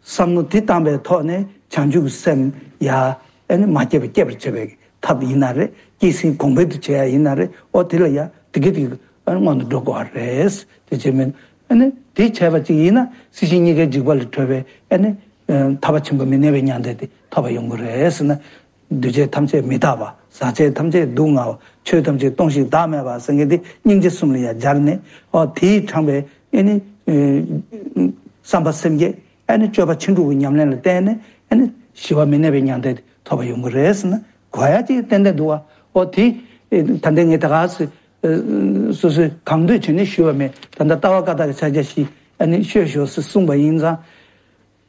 བསམ་བློ་དེ་བཏང་པའི་ཐོག་ནས་བྱང་ཆུབ་སེམས་ཡ། ཨ་ནི་མ་སྐྱེས་པ་སྐྱེད་པར་བྱེད་པའི་ཐབས་ཡིན་ན་རེད། སྐྱེས་ཟིན་གོང་འཕེལ་དུ་བྱེད་ཡ་ཡིན་ན་རེད། འོ་དེ་ལ་ཡ་དེ་གི་དེ་གི་ཨ་ནི་སྔོན་དུ་འགྲོ་དགོས་པ་རེད། དེ་བྱེད་མིན། ཨ་ནི་དེ་བྱས་པ་ཅིག་ཡིན་ན་སྲིད་ཞི་གཉིས་ཀའི་འཇིགས་པ་ལས་གྲོལ་བའི། ཨ་ནི་ཐར་པ་ཆེན་པོ་མི་གནས་པའི་མྱང་འདས་དེ་ཐོབ་པ་ཡོང་གི་རེད་ཟེར་ན། འདུས་བྱས་ཐམས་ཅད་མི་རྟག་པ། ཟག་བཅས་ཐམས་ཅད་སྡུག་བསྔལ་བ། ཆོས་ཐམས་ཅད་སྟོང་ཞིང་བདག་མེད་པ་ཟེར་མཁན་དེ་སྙིང་རྗེ་གསུམ་ལ་ཡང་སྦྱར་ནས། འོ་དེས་དྲངས་པའི་ཨེ་ནི། ཨེ། བསམ་པ་སེམས་བསྐྱེད། ཨེ་ནི་སྤྱོད་པ་ཕྱིན་དྲུག་གི་ཉམས་ལེན་ལ་བརྟེན་ནས་ཨེ་ནི་ཞི་བ་མི་གནས་པའི་མྱང་འདས་དེ་ཐོབ་པ་ཡོང་གི་རེད་ཟེར་ན། གོ་ཡ་ཅིག་ཏན་ཏན་འདུག་བ། འོ་དེ། ཨེ། ད་ལྟ་ངས་ད་ག་སེ། ཨེ། སོ་སོས་གང་འདོད་བྱས་ནས་ཞུས་པ་མེད། ད་ལྟ་ལྟ་བ་བཀའ་རྟགས་ཀྱི་ཕྱག་རྒྱ་བཞི་ཨ་ནི་ཤོད་ཤོག་ཟེར་གསུངས་པ་ཡིན་ཙང་།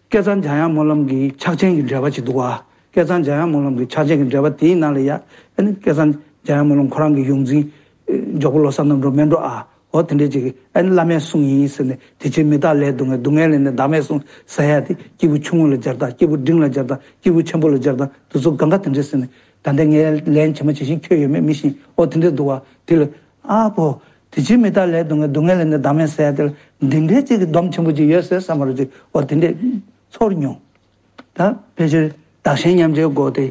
བསྐལ་བཟང་འཇམ་དབྱངས་སྨོན་ལམ་གྱི་ཕྱག་ཆེན་གྱི་འགྲེལ་པ་ཅིག་འདུག་བ། བསྐལ་བཟང་འཇམ་དབྱངས་སྨོན་ལམ་གྱི་ཕྱག་ཆེན་གྱི་འགྲེལ་པ་དེའི་ནང་ལ་ཡ། ཨ་ནི་བསྐལ་བཟང་འཇམ་དབྱངས་སྨོན་ལམ་ཁོ་རང་གི་ཡོངས་འཛིན། ཨེ། འཇོག་པོ་བློ་བཟང་རྣམ་གྲོལ་མེ་འགྲོ་ཨ། འོ་དེ་འདྲས་ཅིག་གིས་ཨ་ནི་བླ་མའི་གསུང་ཡིན་ཟེར་ནས། དེ་ཕྱིར་མི་རྟག་ལས་སྡུག་བསྔལ། སྡུག་བསྔལ་ལས་ནི་བདག་མེད་གསུམ་ཟེར་ཡ་དེ། སྐྱེས་བུ་ཆུང་ངུ་ལ་སྦྱར་སྟངས། སྐྱེས་བུ་འབྲིང་ལ་སྦྱར་སྟངས། སྐྱེས་བུ་ཆེན་པོ་ལ་སྦྱར་སྟངས། དེ་ཚོ་གང་ག་དེ་འདྲས་ཟེར་ནས། ད་ལྟ་ངས་ལན་ཇི་མ་ཇི་བཞིན་ཁྱོད་ཡོད་མེད་མི་ཤེས། འོ་དེ་འདྲས་འདུག་བ། དེ་ལ། ཨ་ཕོ། དེ་ཕྱིར་མི་རྟག་ལས་སྡུག་བསྔལ། སྡུག་བསྔལ་ལས་ནི་བདག་མེད་ཟེར་ཡ་དེ་ལ་འདི་འདྲས་ཅིག་གི་སྡོམ་ཆེན་པོ་ཅིག་ཡོད་ཟེར་བསམ་པ་རེད་ཅིག་འོ་དེ་འདྲས་ཚོར་མྱོང་། ད་ཕལ་ཆེར་བདག་གཞན་མཉམ་བརྗེའི་སྒོ་དེ།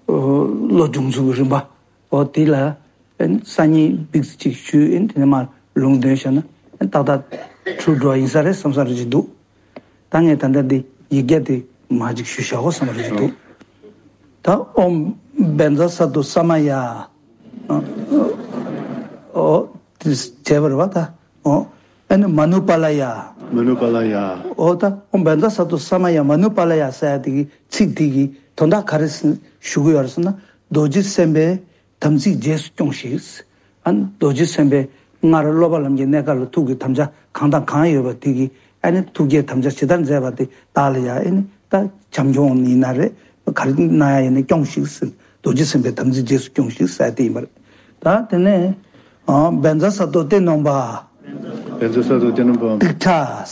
ཨོ། བློ་སྦྱོང་ཚུལ་གྱི་རིམ་པ། འོ་དེ་ལ། ཨེ། སང་ཉིན་འབིགས་ཅིག་ཞུས། ཨེ། དེ་ནས་མར་ལུང་འདོན་བྱས་ན། ཨེ། ཏག་ཏག་འགྲུབ་འགྲོ་ཡིན་ས་རེད་བསམ་ས་རེད་ཅིག་འདུག་ད་ངས་ད་ལྟ་འདི་ཡིག་བརྒྱ་དེ་མར་ཅིག་ཞུ་བཞག་གོ་བསམ་པ་རེད་ཅིག་འདུག་ད་ཨོཾ་བཛྲ་སཏྭ་ས་མ་ཡ། ཨོ། དེ་བྱས་པ་རེད་བ་ད། ཨོ། ཨ་ནི་མ་ནུ་པཱ་ལ་ཡ། མ་ནུ་པཱ་ལ་ཡ། ཨོ་ད་ཨོཾ་བཛྲ་སཏྭ་ས་མ་ཡ་མ་ནུ་པཱ་ལ་ཡ་ཟེར་ཡ་དེ་གི་ཚིག་དེ་གི་དོན་དག་ག་རེ་ཞུ་གི་ཡོད་རེད་ཟེར་ན། རྡོ་རྗེ་སེམས་དཔའི་དམ་ཚིག་རྗེས་སུ་སྐྱོངས་ཤིག་ཨ་ནི་རྡོ་རྗེ་སེམས་དཔའི་སྔར་སློབ་པ་ལམ་གྱི་གནས་སྐབས་ལ་ཐུགས་ཀྱི་དམ་བཅའ་གང་དང་གང་ཡོད་པ་དེ་གི། ཨ་ནི་ཐུགས་བསྐྱེད་དམ་བཅའ་ཇི་ལྟར་མཛད་པ་དེ་བདག་ལ་ཡང་ཨ་ནི་ད་བྱམས་སྐྱོང་ཡིན་ན་རེད། ག་རེ་གནང་ཡ་ཡིན་ན་སྐྱོངས་ཤིག་ཟེར། རྡོ་རྗེ་སེམས་དཔའི་དམ་ཚིག་རྗེས་སུ་སྐྱོངས་ཤིག་ཟེར་དེ་ཡིན་པ་རེད། ད་དེ་ནས། ཨ། བཛྲ་སཏྭ་སྟེ་ནོམ་པ། བཛྲ་སཏྭ་སྟེ་ནོམ་པ། ཏིཥྛ།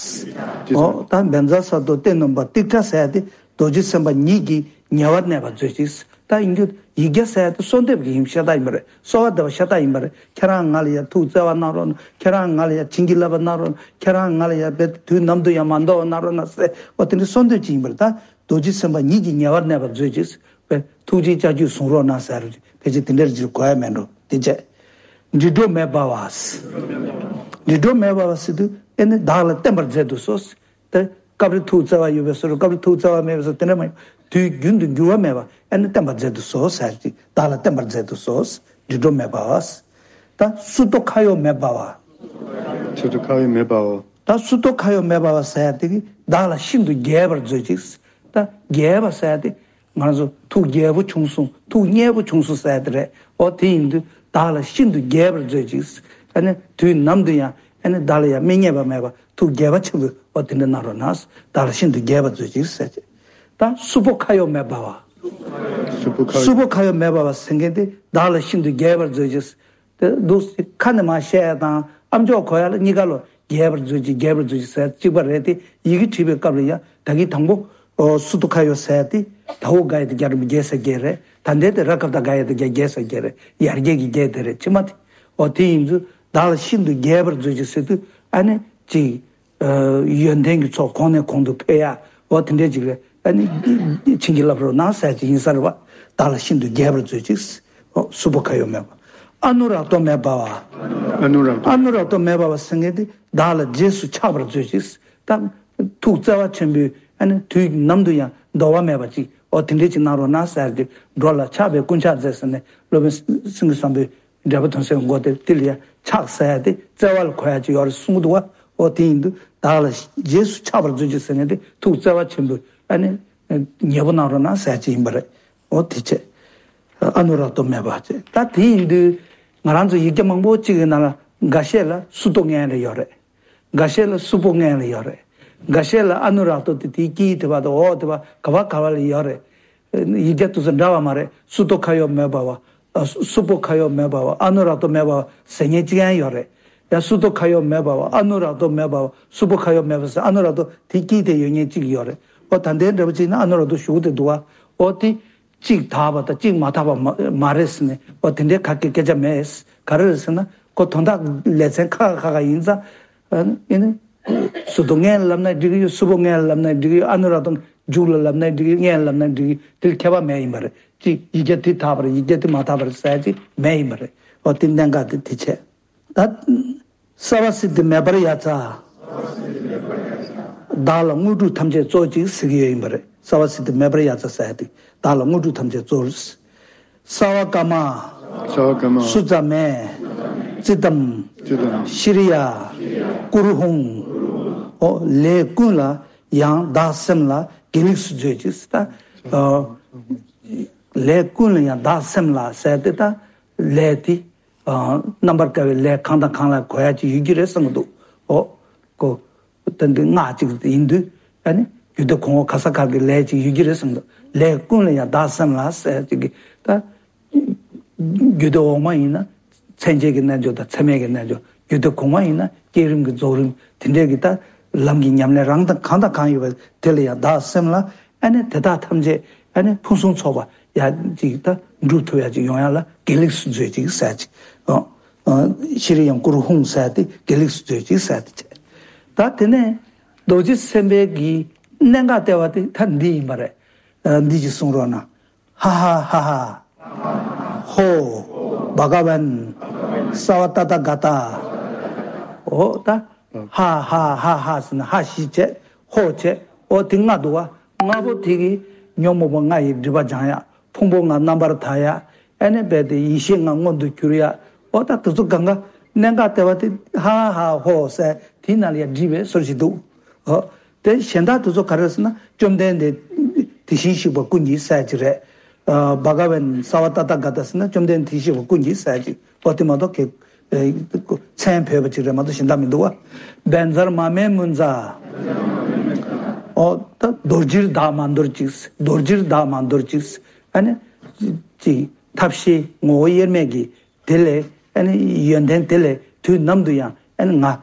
ཏིཥྛ། ཨོ་ད་བཛྲ་སཏྭ་སྟེ་ནོམ་པ་ཏིཥྛ་ཟེར་ཡ་དེ་རྡོ་རྗེ་སེམས་དཔའ་ཉིད་ཀྱིས་ཉེ་བར་གནས་པར་མཛོད་ཅིག་ད་ཡིན་རྒྱུ་ཡིག་བརྒྱ་ཟེར་ཡ་དེ་གསོལ་འདེབས་ཀྱི་ཡིན་ཤ་སྟག་ཡིན་པ་རེད། གསོལ་བ་འདེབས་པ་ཤ་སྟག་ཡིན་པ་རེད། ཁྱེད་རང་ང་ལ་ཡ་ཐུགས་བརྩེ་བ་གནང་རོགས་གནང་། ཁྱེད་རང་ང་ལ་ཡ་བྱིན་གྱིས་བརླབས་པ་གནང་རོགས་གནང་། ཁྱེད་རང་ང་ལ་ཡ་རྦད་དུས་ནམ་དུ་ཡང་མ་འདོར་བ་གནང་རོགས་གནང་ཟེར། འོ་དེ་འདྲའི་གསོལ་འདེབས་ཅིག་ཡིན་པ་རེད། ད་རྡོ་རྗེ་སེམས་དཔའ་ཉིད་ཀྱིས་ཉེ་བར་གནས་པར་མཛོད་ཅིག་བས་ཐུགས་རྗེའི་ལྕགས་ཀྱུས་བཟུང་རོགས་གནང་ཟེར་རོ། ཕལ་ཆེར་དེ་འདྲར་ཅིག་གོ་ཡ་མེད་འགྲོ། དེ་བྱས། དྲི་བྲོ་མེ་འབར་བ། དྲི་བྲོ་མེ་འབར་བ་ཟེར་དུས་ཨེ་ནི་བདག་ལ་བརྟན་པར་མཛད་དུ་གསོལ། དེ་སྐབས་རེ་ཐུགས་བརྩེ་བ་ཡོད་པའི་བཟོ་འདྲ། སྐབས་རེ་ཐུགས་བརྩེ་བ་མེད་པའི་བཟོ་འདྲ། དེ་འདྲ་མ་ཡིན། དུས་རྒྱུན་དུ་འགྱུར་བ་མེད་པ་ཨེ་ནི་བརྟན་པར་མཛད་དུ་གསོལ་ཟེར་ཅིག་བདག་ལ་བརྟན་པར་མཛད་དུ་གསོལ། དྲི་བྲོ་མེ་འབར་བ། ད་སུ་ཏོ་ཁ་ཡོ་མེ་འབར་བ། སུ་ཏོ་ཁ་ཡོ་མེ་འབར་བ། ད་སུ་ཏོ་ཁ་ཡོ་མེ་འབར་བ་ཟེར་ཡ་དེ་གིས་བདག་ལ་ཤིན་ཏུ་རྒྱས་པར་མཛོད་ཅིག་ད་རྒྱས་པ་ཟེར་ཡ་དེ་ང་རང་ཚོ་ཐུགས་རྒྱས་པོ་བྱུང་སོང་། ཐུགས་མཉེས་པོ་བྱུང་སོང་ཟེར་ཡ་དེ་རེད། འོ་དེ་ཡིན་དུས་བདག་ལ་ཤིན་ཏུ་རྒྱས་པར་མཛོད་ཅིག་ཨ་ནི་དུས་ནམ་དུ་ཡང་ཨ་ནི་བདག་ལ་ཡང་མི་མཉེས་པ་མེད་པ་ཐུགས་རྒྱས་པ་ཆེན་པོས་འོ་དེ་འདྲ་གནང་རོགས་གནང་། བདག་ལ་ཤིན་ཏུ་རྒྱས་པར་མཛོད་ཅིག་ཟེར་ཅིག་ད་སུ་པོ་ཁ་ཡོག་མེ་བྷ་བ། སུ་པོ་ཁ་སུ་པོ་ཁ་ཡོག་མེ་བྷ་བ་ཟེར་མཁན་དེ་བདག་ལ་ཤིན་ཏུ་དགྱེས་པར་མཛོད་ཅིག་དེ་འདུག་སེ་ཁ་ནས་མར་བཤད་ཡ་དང་ཨ་མཆོག་གོ་ཡ་ལ་གཉིས་ཀ་ལོ་དགྱེས་པར་མཛོད་ཅིག་དགྱེས་པར་མཛོད་ཅིག་ཟེར་གཅིག་པ་རེད་དེ། ཡི་གེ་བྲིས་པའི་སྐབས་ལ་ཡང་ད་གིན་དང་པོ་ཨོ་སུ་ཏོ་ཁ་ཡོ་ཟེར་ཡ་དེ་ད་འོ་ག་ཡ་དེ་རྒྱ་རིང་པོ་རྒྱས་ས་རྒྱས་རེད། ད་འདས་དེ་ར་ཀབ་ད་ག་ཡ་དེ་རྒྱ་རྒྱས་ས་རྒྱས་རེད། ཡར་རྒྱས་ཀྱི་རྒྱས་དེ་རེད། ཕྱི་མ་དེ་ཨོ་དེ་ཡིན་ཚུལ་བདག་ལ་ཤིན་ཏུ་དགྱེས་པར་མཛོད་ཅིག་ཟེར་དུས་ཨ་ནི་གཅིག་ཡོན་ཏན་གྱི་ཚོགས་གོང་ནས་གོང་དུ་འཕེལ་ཡ། འོ་དེ་འདྲས་ཅིག་རེད། ཨ་ནི་བྱིན་གྱིས་བརླབ་རོགས་གནང་ཟེར་ཅིག་ཡིན་ས་རེད་བ། བདག་ལ་ཤིན་ཏུ་དགྱེས་པར་མཛོད་ཅིག་འོ་སུ་པོ་ཁ་ཡོ་མེ་བྷ་བ། ཨ་ནུ་རཀྟོ་མེ་བྷ་བ། ཨ་ནུ་རཀྟོ། ཨ་ནུ་རཀྟོ་མེ་བྷ་བ་ཟེར་མཁན་དེ་བདག་ལ་རྗེས་སུ་ཆགས་པར་མཛོད་ཅིག་ད་ཐུགས་བརྩེ་བ་ཆེན་པོས་ཨ་ནི་དུས་ནམ་དུ་ཡང་འདོར་བ་མེད་པ་ཅིག་འོ་དེ་འདྲས་ཅིག་གནང་རོགས་གནང་ཟེར་ཏེ། འགྲོ་ལ་ཆགས་པས་རྐུན་ཕྱག་མཛད་ཟེར་ནས་སློབ་དཔོན་སེང་གེ་བཟང་པོས། འབྲས་བུ་དོན་གསལ་མགོ་དེ་ཏིལ་ཡ་ཕྱག་ཟེར་ཡ་དེ་བརྩེ་བ་ལ་གོ་ཡ་ཅིག་ཡོད་རེད་གསུང་གི་འདུག་བ། འོ་དེ་ཡིན་དུས་བདག་ལ་རྗེས་སུ་ཆགས་པར་མཛོད་ཅིག་ཟེར་ནས་དེ་ཐུགས་བརྩེ་བ་ཆེན་པོས་ཨ་ནི་ཉེ་པོ་གནང་རོགས་གནང་ཟེར་ཡ་ཅིག་ཡིན་པ་རེད། འོ་དེ་བྱས། ཨ་ནུ་རཀྟོ་མེ་བྷ་བ་བྱས། ད་དེ་ཡིན་དུས་ང་རང་ཚོ་ཡིག་བརྒྱ་མང་པོ་གཅིག་གི་ནང་ལ་འགའ་ཤས་ལ་སུ་ཏོ་མངལ་ལ་ཡོད་རེད། འགའ་ཤས་ལ་སུ་པོ་མངལ་ལ་ཡོད་རེད། འགའ་ཤས་ལ་ཨ་ནུ་རཀྟོ་དེ་དེའི་དཀྱིལ་དེ་བར་དུ་འོ་དེ་བར་ག་བ་ག་བ་ལ་ཡོད་རེད། ཡིག་བརྒྱ་དེ་ཚོ་འདྲ་བ་མ་རེད། སུ་ཏོ་ཁ་ཡོ་མེ་བྷ་བ། ཨ་སུ་སུ་པོ་ཁ་ཡོ་མེ་བྷ་བ། ཨ་ནུ་རཀྟོ་མེ་བྷ་བ་ཟེར་མཁན་གཅིག་ཡང་ཡོད་རེད། ཡ་སུ་ཏོ་ཁ་ཡོ་མེ་བྷ་བ། ཨ་ནུ་རཀྟོ་མེ་བྷ་བ། སུ་པོ་ཁ་ཡོ་མེ་བྷ་བ་ཟེར། ཨ་ནུ་རཀྟོ་དེ་དཀྱིལ་དེ་ཡོད་མཁན་གཅིག་ཡོད་རེད། འོ་ད་འདི་འདྲ་པོ་ཅིག་ན་ཨ་ནུ་རཀྟོ་ཞུ་གི་དེ་འདུག་བ། འོ་དེ་གཅིག་དག་པ་དང་གཅིག་མ་དག་པ་མ་མ་རེད་ཟེར་ནས་འོ་དེ་འདྲའི་ཁ་སྐད་སྐད་ཆ་མེད། ག་རེ་རེད་ཟེར་ན་ཁོ་དོན་དག་ལེ་ཚན་ཁ་ཁ་ཁ་ཡིན་ཙང་ཨ་ནི། སུ་ཏོ་མངལ་ལབ་ན་འགྲིག་གི་ཡོད། སུ་པོ་མངལ་ལབ་ན་འགྲིག་གི་ཡོད། ཨ་ནུ་རཀྟོ་མཇུག་ལ་ལབ་ན་འགྲིག་གི་ཡོད། མངལ་ལབ་ན་འགྲིག་གི་ཡོད། དེ་ལ་ཁྱད་པར་མེད་ཡིན་པ་རེད། ཅིག་ཡིག་བརྒྱ་དེ་དག་པ་རེད། ཡིག་བརྒྱ་དེ་མ་དག་པ་རེད་ཟེར་ཅིག་མེད་ཡིན་པ་རེད། འོ་དེ་གནད་འགག་དེ་དེ་བྱས། ད་སྭ་བྷཱ་སིདྡྷི་མེ་འབར་ཡ་ཙཱ། བདག་ལ་དངོས་གྲུབ་ཐམས་ཅད་སྩོལ་ཅིག་ཟེར་གྱི་ཡོད་ཡིན་པ་རེད། སྭ་བྷཱ་སིདྡྷི་མེ་འབར་ཡ་ཙཱ་ཟེར་ཡ་དེ་བདག་ལ་དངོས་གྲུབ་ཐམས་ཅད་སྩོལ། སརྦ་ཀ་མ། སརྦ་ཀ་མ། སུ་ཙ་མེ། ཙིཏྟམ། ཙིཏྟམ། ཤྲཱི་ཡ། ཀུ་རུ་ཧཱུྃ། ཨོ་ལས་ཀུན་ལ་ཡང་བདག་སེམས་ལ་དགེ་ལེགས་སུ་མཛོད་ཅིག་ད་ཨ་ལས་ཀུན་ལ་ཡང་བདག་སེམས་ལ་ཟེར་ཏེ་ད་ལས་དེ་ཨ་རྣམ་པར་དཀར་བའི་ལས་གང་དང་གང་ལ་གོ་ཡ་ཅིག་ཡོད་ཀྱི་རེད་བསམ་གྱི་འདུག་ཨོ་ཀོ། ད་འདི་སྔགས་གཅིག་ཡིན་དུས་ཨ་ནི་རྒྱུད་སྡེ་གོང་འོག་ག་ས་ག་གི་ལས་གཅིག་ཡོད་ཀྱི་རེད་བསམ་འདུག་ལས་ཀུན་ལ་ཡང་བདག་སེམས་ལ་ཟེར་གཅིག་གི་ད་རྒྱུད་སྡེ་འོག་མ་ཡིན་ན་མཚན་བཅས་ཀྱི་རྣལ་འབྱོར་དང་མཚན་མེད་ཀྱི་རྣལ་འབྱོར། རྒྱུད་སྡེ་གོང་མ་ཡིན་ན་བསྐྱེད་རིམ་གྱི་རྫོགས་རིམ་དེ་འདྲས་ཀྱི་ད་ལམ་གྱི་ཉམས་ལེན་རང་དང་གང་དང་གང་ཡོད་པ་དེ་ལ་ཡང་བདག་སེམས་ལ་ཨ་ནི་དེ་དག་ཐམས་ཅད་ཨ་ནི་ཕུན་སུམ་ཚོགས་པ་ཡ་ཅིག་ད་འགྲུབ་ཐུབ་ཡ་ཅིག་ཡོང་ཡ་ལ་དགེ་ལེགས་སུ་མཛོད་ཅིག་ཟེར་ཅིག་ཨ། ཨ་ཤྲཱི་ཡཾ་ཀུ་རུ་ཧཱུྃ་ཟེར་ཏེ་དགེ་ལེགས་སུ་མཛོད་ཅིག་ཟེར་ཏེ་བྱས། ད་དེ་ནས་རྡོ་རྗེ་སེམས་དཔའི་གི་གནད་འགག་ལྟེ་བ་དེ་ད་འདི་ཡིན་པ་རེད། ཨ་འདི་ཅིག་གསུང་རོགས་གནང་། ཧ་ཧ་ཧ་ཧ། ཧོ། བྷ་ག་ཝན། སརྦ་ཏ་ཐཱ་ག་ཏ། འོ་ད། ཧ་ཧ་ཧ་ཧ་ཟེར་ན་ཧ་བཞི་བྱས། ཧོ་བྱས། འོ་དེ་ལྔ་འདུག་བ། ལྔ་པོ་དེ་གིས་ཉོན་མོངས་པ་ལྔ་ཡི་སྒྲིབ་པ་སྦྱང་ཡ། ཕུང་པོ་ལྔ་རྣམ་པར་དག་ཡ། ཨ་ནི་རྦད་དེ་ཡེ་ཤེས་ལྔ་མངོན་དུ་གྱུར་ཡ། འོ་ད་དེ་ཚོ་གང་ག་གནད་འགག་ལྟེ་བ་དེ་ཧ་ཧ་ཧོ་ཟེར་དེའི་ནང་ལ་ཡ་བསྒྲིལ་བའི་སྲོལ་ཞིག་འདུག་འོ། དེ་གཞན་དག་དེ་ཚོ་ག་རེ་ཟེར་ན་བཅོམ་ལྡན་འདས་དེ་བཞིན་གཤེགས་པ་ཀུན་གྱི་ཟེར་གྱི་རེད། ཨ་བྷ་ག་ཝན་སརྦ་ཏ་ཐཱ་ག་ཏ་ཟེར་ན་བཅོམ་ལྡན་དེ་བཞིན་གཤེགས་པ་ཀུན་གྱི་ཟེར་གྱི། འོ་དེ་མ་གཏོགས་གི་ཨེ་མཚན་བོས་པ་ཅིག་རེད་མ་གཏོགས་གཞན་དག་མི་འདུག་བ། བཛྲ་མ་མེ་མུཉྩ། འོ་ད་རྡོ་རྗེར་བདག་མ་འདོར་ཅིག་རྡོ་རྗེར་བདག་མ་འདོར་ཅིག་ཨ་ནི་ཅིག་ཐབས་ཤེས་ངོ་བོ་དབྱེར་མེད་ཀྱི་དེ་ལས་ཨ་ནི་ཡོན་ཏན་དེ་ལས་དུས་ནམ་དུ་ཡང་ཨ་ནི་ང་ཨ་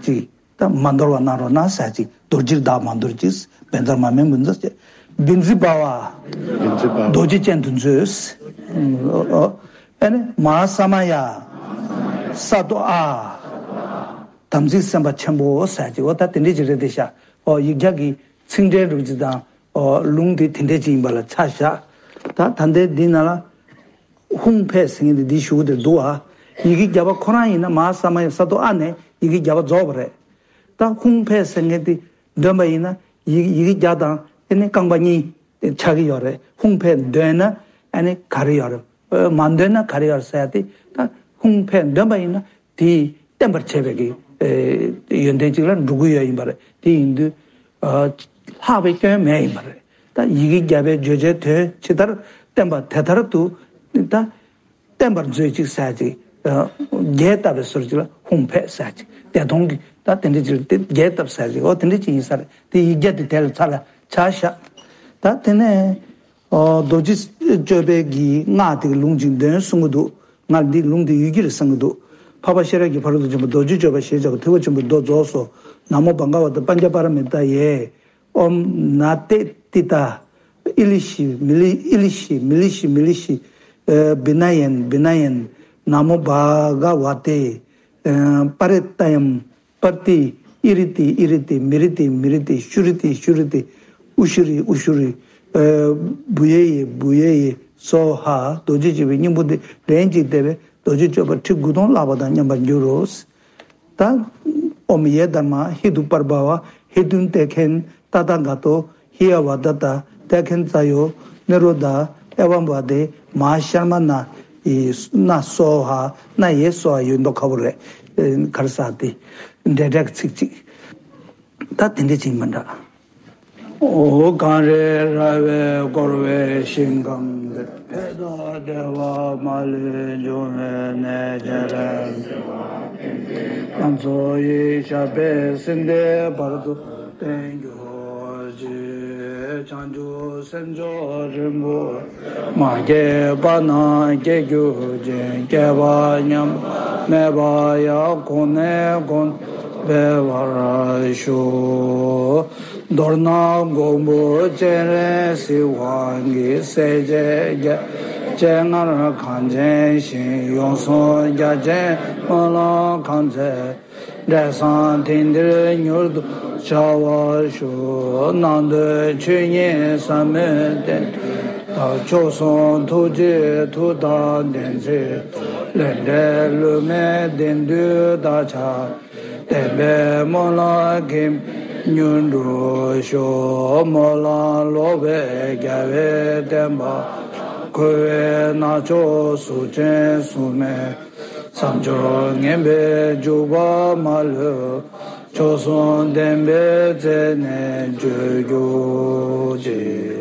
ཅིག་ད་མ་འདོར་བ་གནང་རོགས་གནང་ཟེར་ཅིག་རྡོ་རྗེར་བདག་མ་འདོར་ཅིག་བཛྲ་མ་མེ་མུཉྩ་ཟེར། བིཛླི་བྷ་བ། བིཛླི་བྷ་བ། རྡོ་རྗེ་ཅན་དུ་མཛོད། ཨ་ནི་མ་ཧཱ་ས་མ་ཡ། ས་ཏྭ་ཨཱ། དམ་ཚིག་སེམས་དཔའ་ཆེན་པོ་ཟེར་ཅིག་འོ་ད་དེ་འདྲས་ཅིག་རེད་དེ་ཤག་འོ་ཡིག་བརྒྱ་གི་ཚིག་འགྲེལ་རུ་ཅིག་དང་འོ་ལུང་དེ་དེ་འདྲས་ཅིག་ཡིན་པ་ལ་ཆ་བཞག་ད་ད་ལྟའི་འདི་ནང་ལ། ཧཱུྃ་ཕཊ་ཟེར་མཁན་དེ་འདི་ཞུ་གི་དེ་འདུག་ཨ། ཡི་གེ་བརྒྱ་པ་ཁོ་རང་ཡིན་ན་མ་ཧཱ་ས་མ་ཡ་ས་ཏྭ་ཨཱ་ནས་ཡི་གེ་བརྒྱ་པ་རྫོགས་པ་རེད། ད་ཧཱུྃ་ཕཊ་ཟེར་མཁན་དེ་འདོན་པ་ཡིན་ན་ཡི་ཡི་གེ་བརྒྱ་དང་དེ་ནས་རྐང་པ་གཉིས་ཆགས་ཀྱི་ཡོད་རེད། ཧཱུྃ་ཕཊ་འདོན་ན་ཨ་ནི་ག་རེ་ཡོད་རེད། མ་འདོན་ན་ག་རེ་ཡོད་རེད་ཟེར་ཡ་དེ་ད་ཧཱུྃ་ཕཊ་འདོན་པ་ཡིན་ན་དེ་བརྟན་པར་བྱེད་པའི་གི་ཡོན་ཏན་ཅིག་ལ་འགྲོ་གི་ཡོད་ཡིན་པ་རེད། དེ་ཡིན་དུས་ལྷག་པའི་སྐྱོན་མེད་ཡིན་པ་རེད། ད་ཡི་གེ་བརྒྱ་པའི་བརྗོད་བྱའི་དོན་ཇི་ལྟར་བསྟན་པ་དེ་ལྟར་དུ་ད་བསྟན་པར་མཛོད་ཅིག་ཟེར་ཅིག་རྒྱས་བཏབ་པའི་ཟུར་ཅིག་ལ་ཧཱུྃ་ཕཊ་ཟེར་ཅིག་བདེ་སྟོང་གི་ད་དེ་འདྲ་ཅིག་དེ་རྒྱས་བཏབ་ཟེར་ཅིག་འོ་དེ་འདྲ་ཅིག་ཡིན་ས་རེད། དེ་ཡིག་བརྒྱ་དེ་དེ་ལ་ཚར་ལ་ཆ་བཞག་ད་དེ་ནས་ཨོ་རྡོ་རྗེ་སྤྱོད་པའི་གི་སྔགས་དེ་གི་ལུང་ཅིག་འདོན་གསུང་གི་འདུག་ང་འདི་ལུང་འདི་ཡོད་ཀྱི་རེད་བསམ་གི་འདུག་འཕགས་པ་ཤེས་རབ་ཀྱི་ཕ་རོལ་ཏུ་ཕྱིན་པ་རྡོ་རྗེ་སྤྱོད་པ་ཞེས་བྱ་བ་ཐེག་པ་ཆེན་པོའི་མདོ་རྫོགས་སོ། ན་མོ་བྷ་ག་ཝ་ཏ་པཉྩ་པཱ་ར་མི་ཏཱ་ཡེ། ཨོཾ་ན་ཏེ་ཏི་ཏ། ཨི་ལི་ཤི་མི་ལི་ཨི་ལི་ཤི་མི་ལི་ཤི་མི་ལི་ཤི། ཨ་བི་ན་ཡན་བི་ན་ཡན། ན་མོ་བྷ་ག་ཝ་ཏེ། ཨ་པ་རི་ཏ་ཡམ། པར་ཏི། ཨི་རི་ཏི་ཨི་རི་ཏི། མི་རི་ཏི་མི་རི་ཏི། ཤུ་རི་ཏི་ཤུ་རི་ཏི། ཨུ་ཤུ་རི་ཨུ་ཤུ་རི། ཨ་བུ་ཡེ་ཡེ་བུ་ཡེ་ཡེ། སྭཱ་ཧཱ། རྡོ་རྗེ་སྤྱོད་པའི་སྙིང་པོ་འདི་ལན་གཅིག་བཟླས་པས་རྡོ་རྗེ་སྤྱོད་པ་ཁྲི་དགུ་སྟོང་བཀླག་པ་དང་མཉམ་པར་འགྱུར་རོ། ད་ཨོཾ་ཡེ་དྷརྨཱ་ཧེ་ཏུ་པར་བྷ་ཝ་ཧེ་ཏུན་ཏེ་ཁན་ཏ་ཐཱ་ག་ཏོ་ཧེ་ཡ་ཝ་ད་ཏ་ཏེ་ཁན་ཙ་ཡོ་ནི་རོ་དྷ་ཨེ་ཝ་མ་དེ་མ་ཤརྨ་ན་ཡེ་ན་སྭཱ་ཧཱ་ན་ཡེ་སྭཱ་ཧཱ་ཡོད་མདོག་ཁ་པོ་རེད། གར་ས་དེ་འབྲེལ་སྒྲ་གི་ཚིག་གཅིག་ད་དེ་འདྲ་ཅིག་མི་འདྲ། འོ་གངས་རི་ར་བས་བསྐོར་བའི་ཞིང་ཁམས་འདིར། ཕན་དང་བདེ་བ་མ་ལུས་འབྱུང་བའི་གནས་ཀྱི་རིམ། ང་ཚོ་ཡི་ཞབས་པད་སྲིད་མཐའི་བར་དུ་བརྟན་གྱུར་ཅིག་བྱང་ཆུབ་སེམས་མཆོག་རིན་པོ་མ་སྐྱེས་པ་རྣམས་སྐྱེ་གྱུར་ཅིག་སྐྱེས་པ་ཉམས་མེད་པ་ཡང་གོང་ནས་གོང་དུ་འཕེལ་བར་ཤོག་མདོར་ན་མགོན་པོ་སྤྱན་རས་གཟིགས་དབང་གིས་སྲས་བཅས་རྒྱལ་བྱེད་ལྔར་གངས་ཅན་ཞིང་། ཡུམ་གསུམ་རྒྱ་ཆེན་སྨོན་ལམ་ཁང་བརྩེགས་འབྲས་བཟང་དེང་འདིར་མྱུར་དུ་འཆར་བར་ཤོག་སྣང་སྟོང་ཆོས་ཉིད་ཟབ་མོའི་རྟེན་དང་། མཆོག་གསུམ་ཐུགས་རྗེའི་མཐུ་དང་ལྡན་ཚེ། ལས་འབྲས་ལུས་མེད་བདེ་འདོད་བདག་ཅག་བསྟན་པའི་སྨོན་ལམ་གྱིས་མྱུར་འགྲུབ་ཤོག་སྨོན་ལམ་ལོག་པའི་རྒྱལ་བའི་བསྟན་པ། འཁོར་བའི་རྣམ་ཅོག་གཟུགས་ཅན་གཟུགས་མེད་བསམ་སྦྱོར་ངན་པའི་འཇུག་པ་མ་ལུས། མཆོག་གསུམ་བདེན་པའི་རྩལ་ནས་འཇུག་གྱུར་ཅིག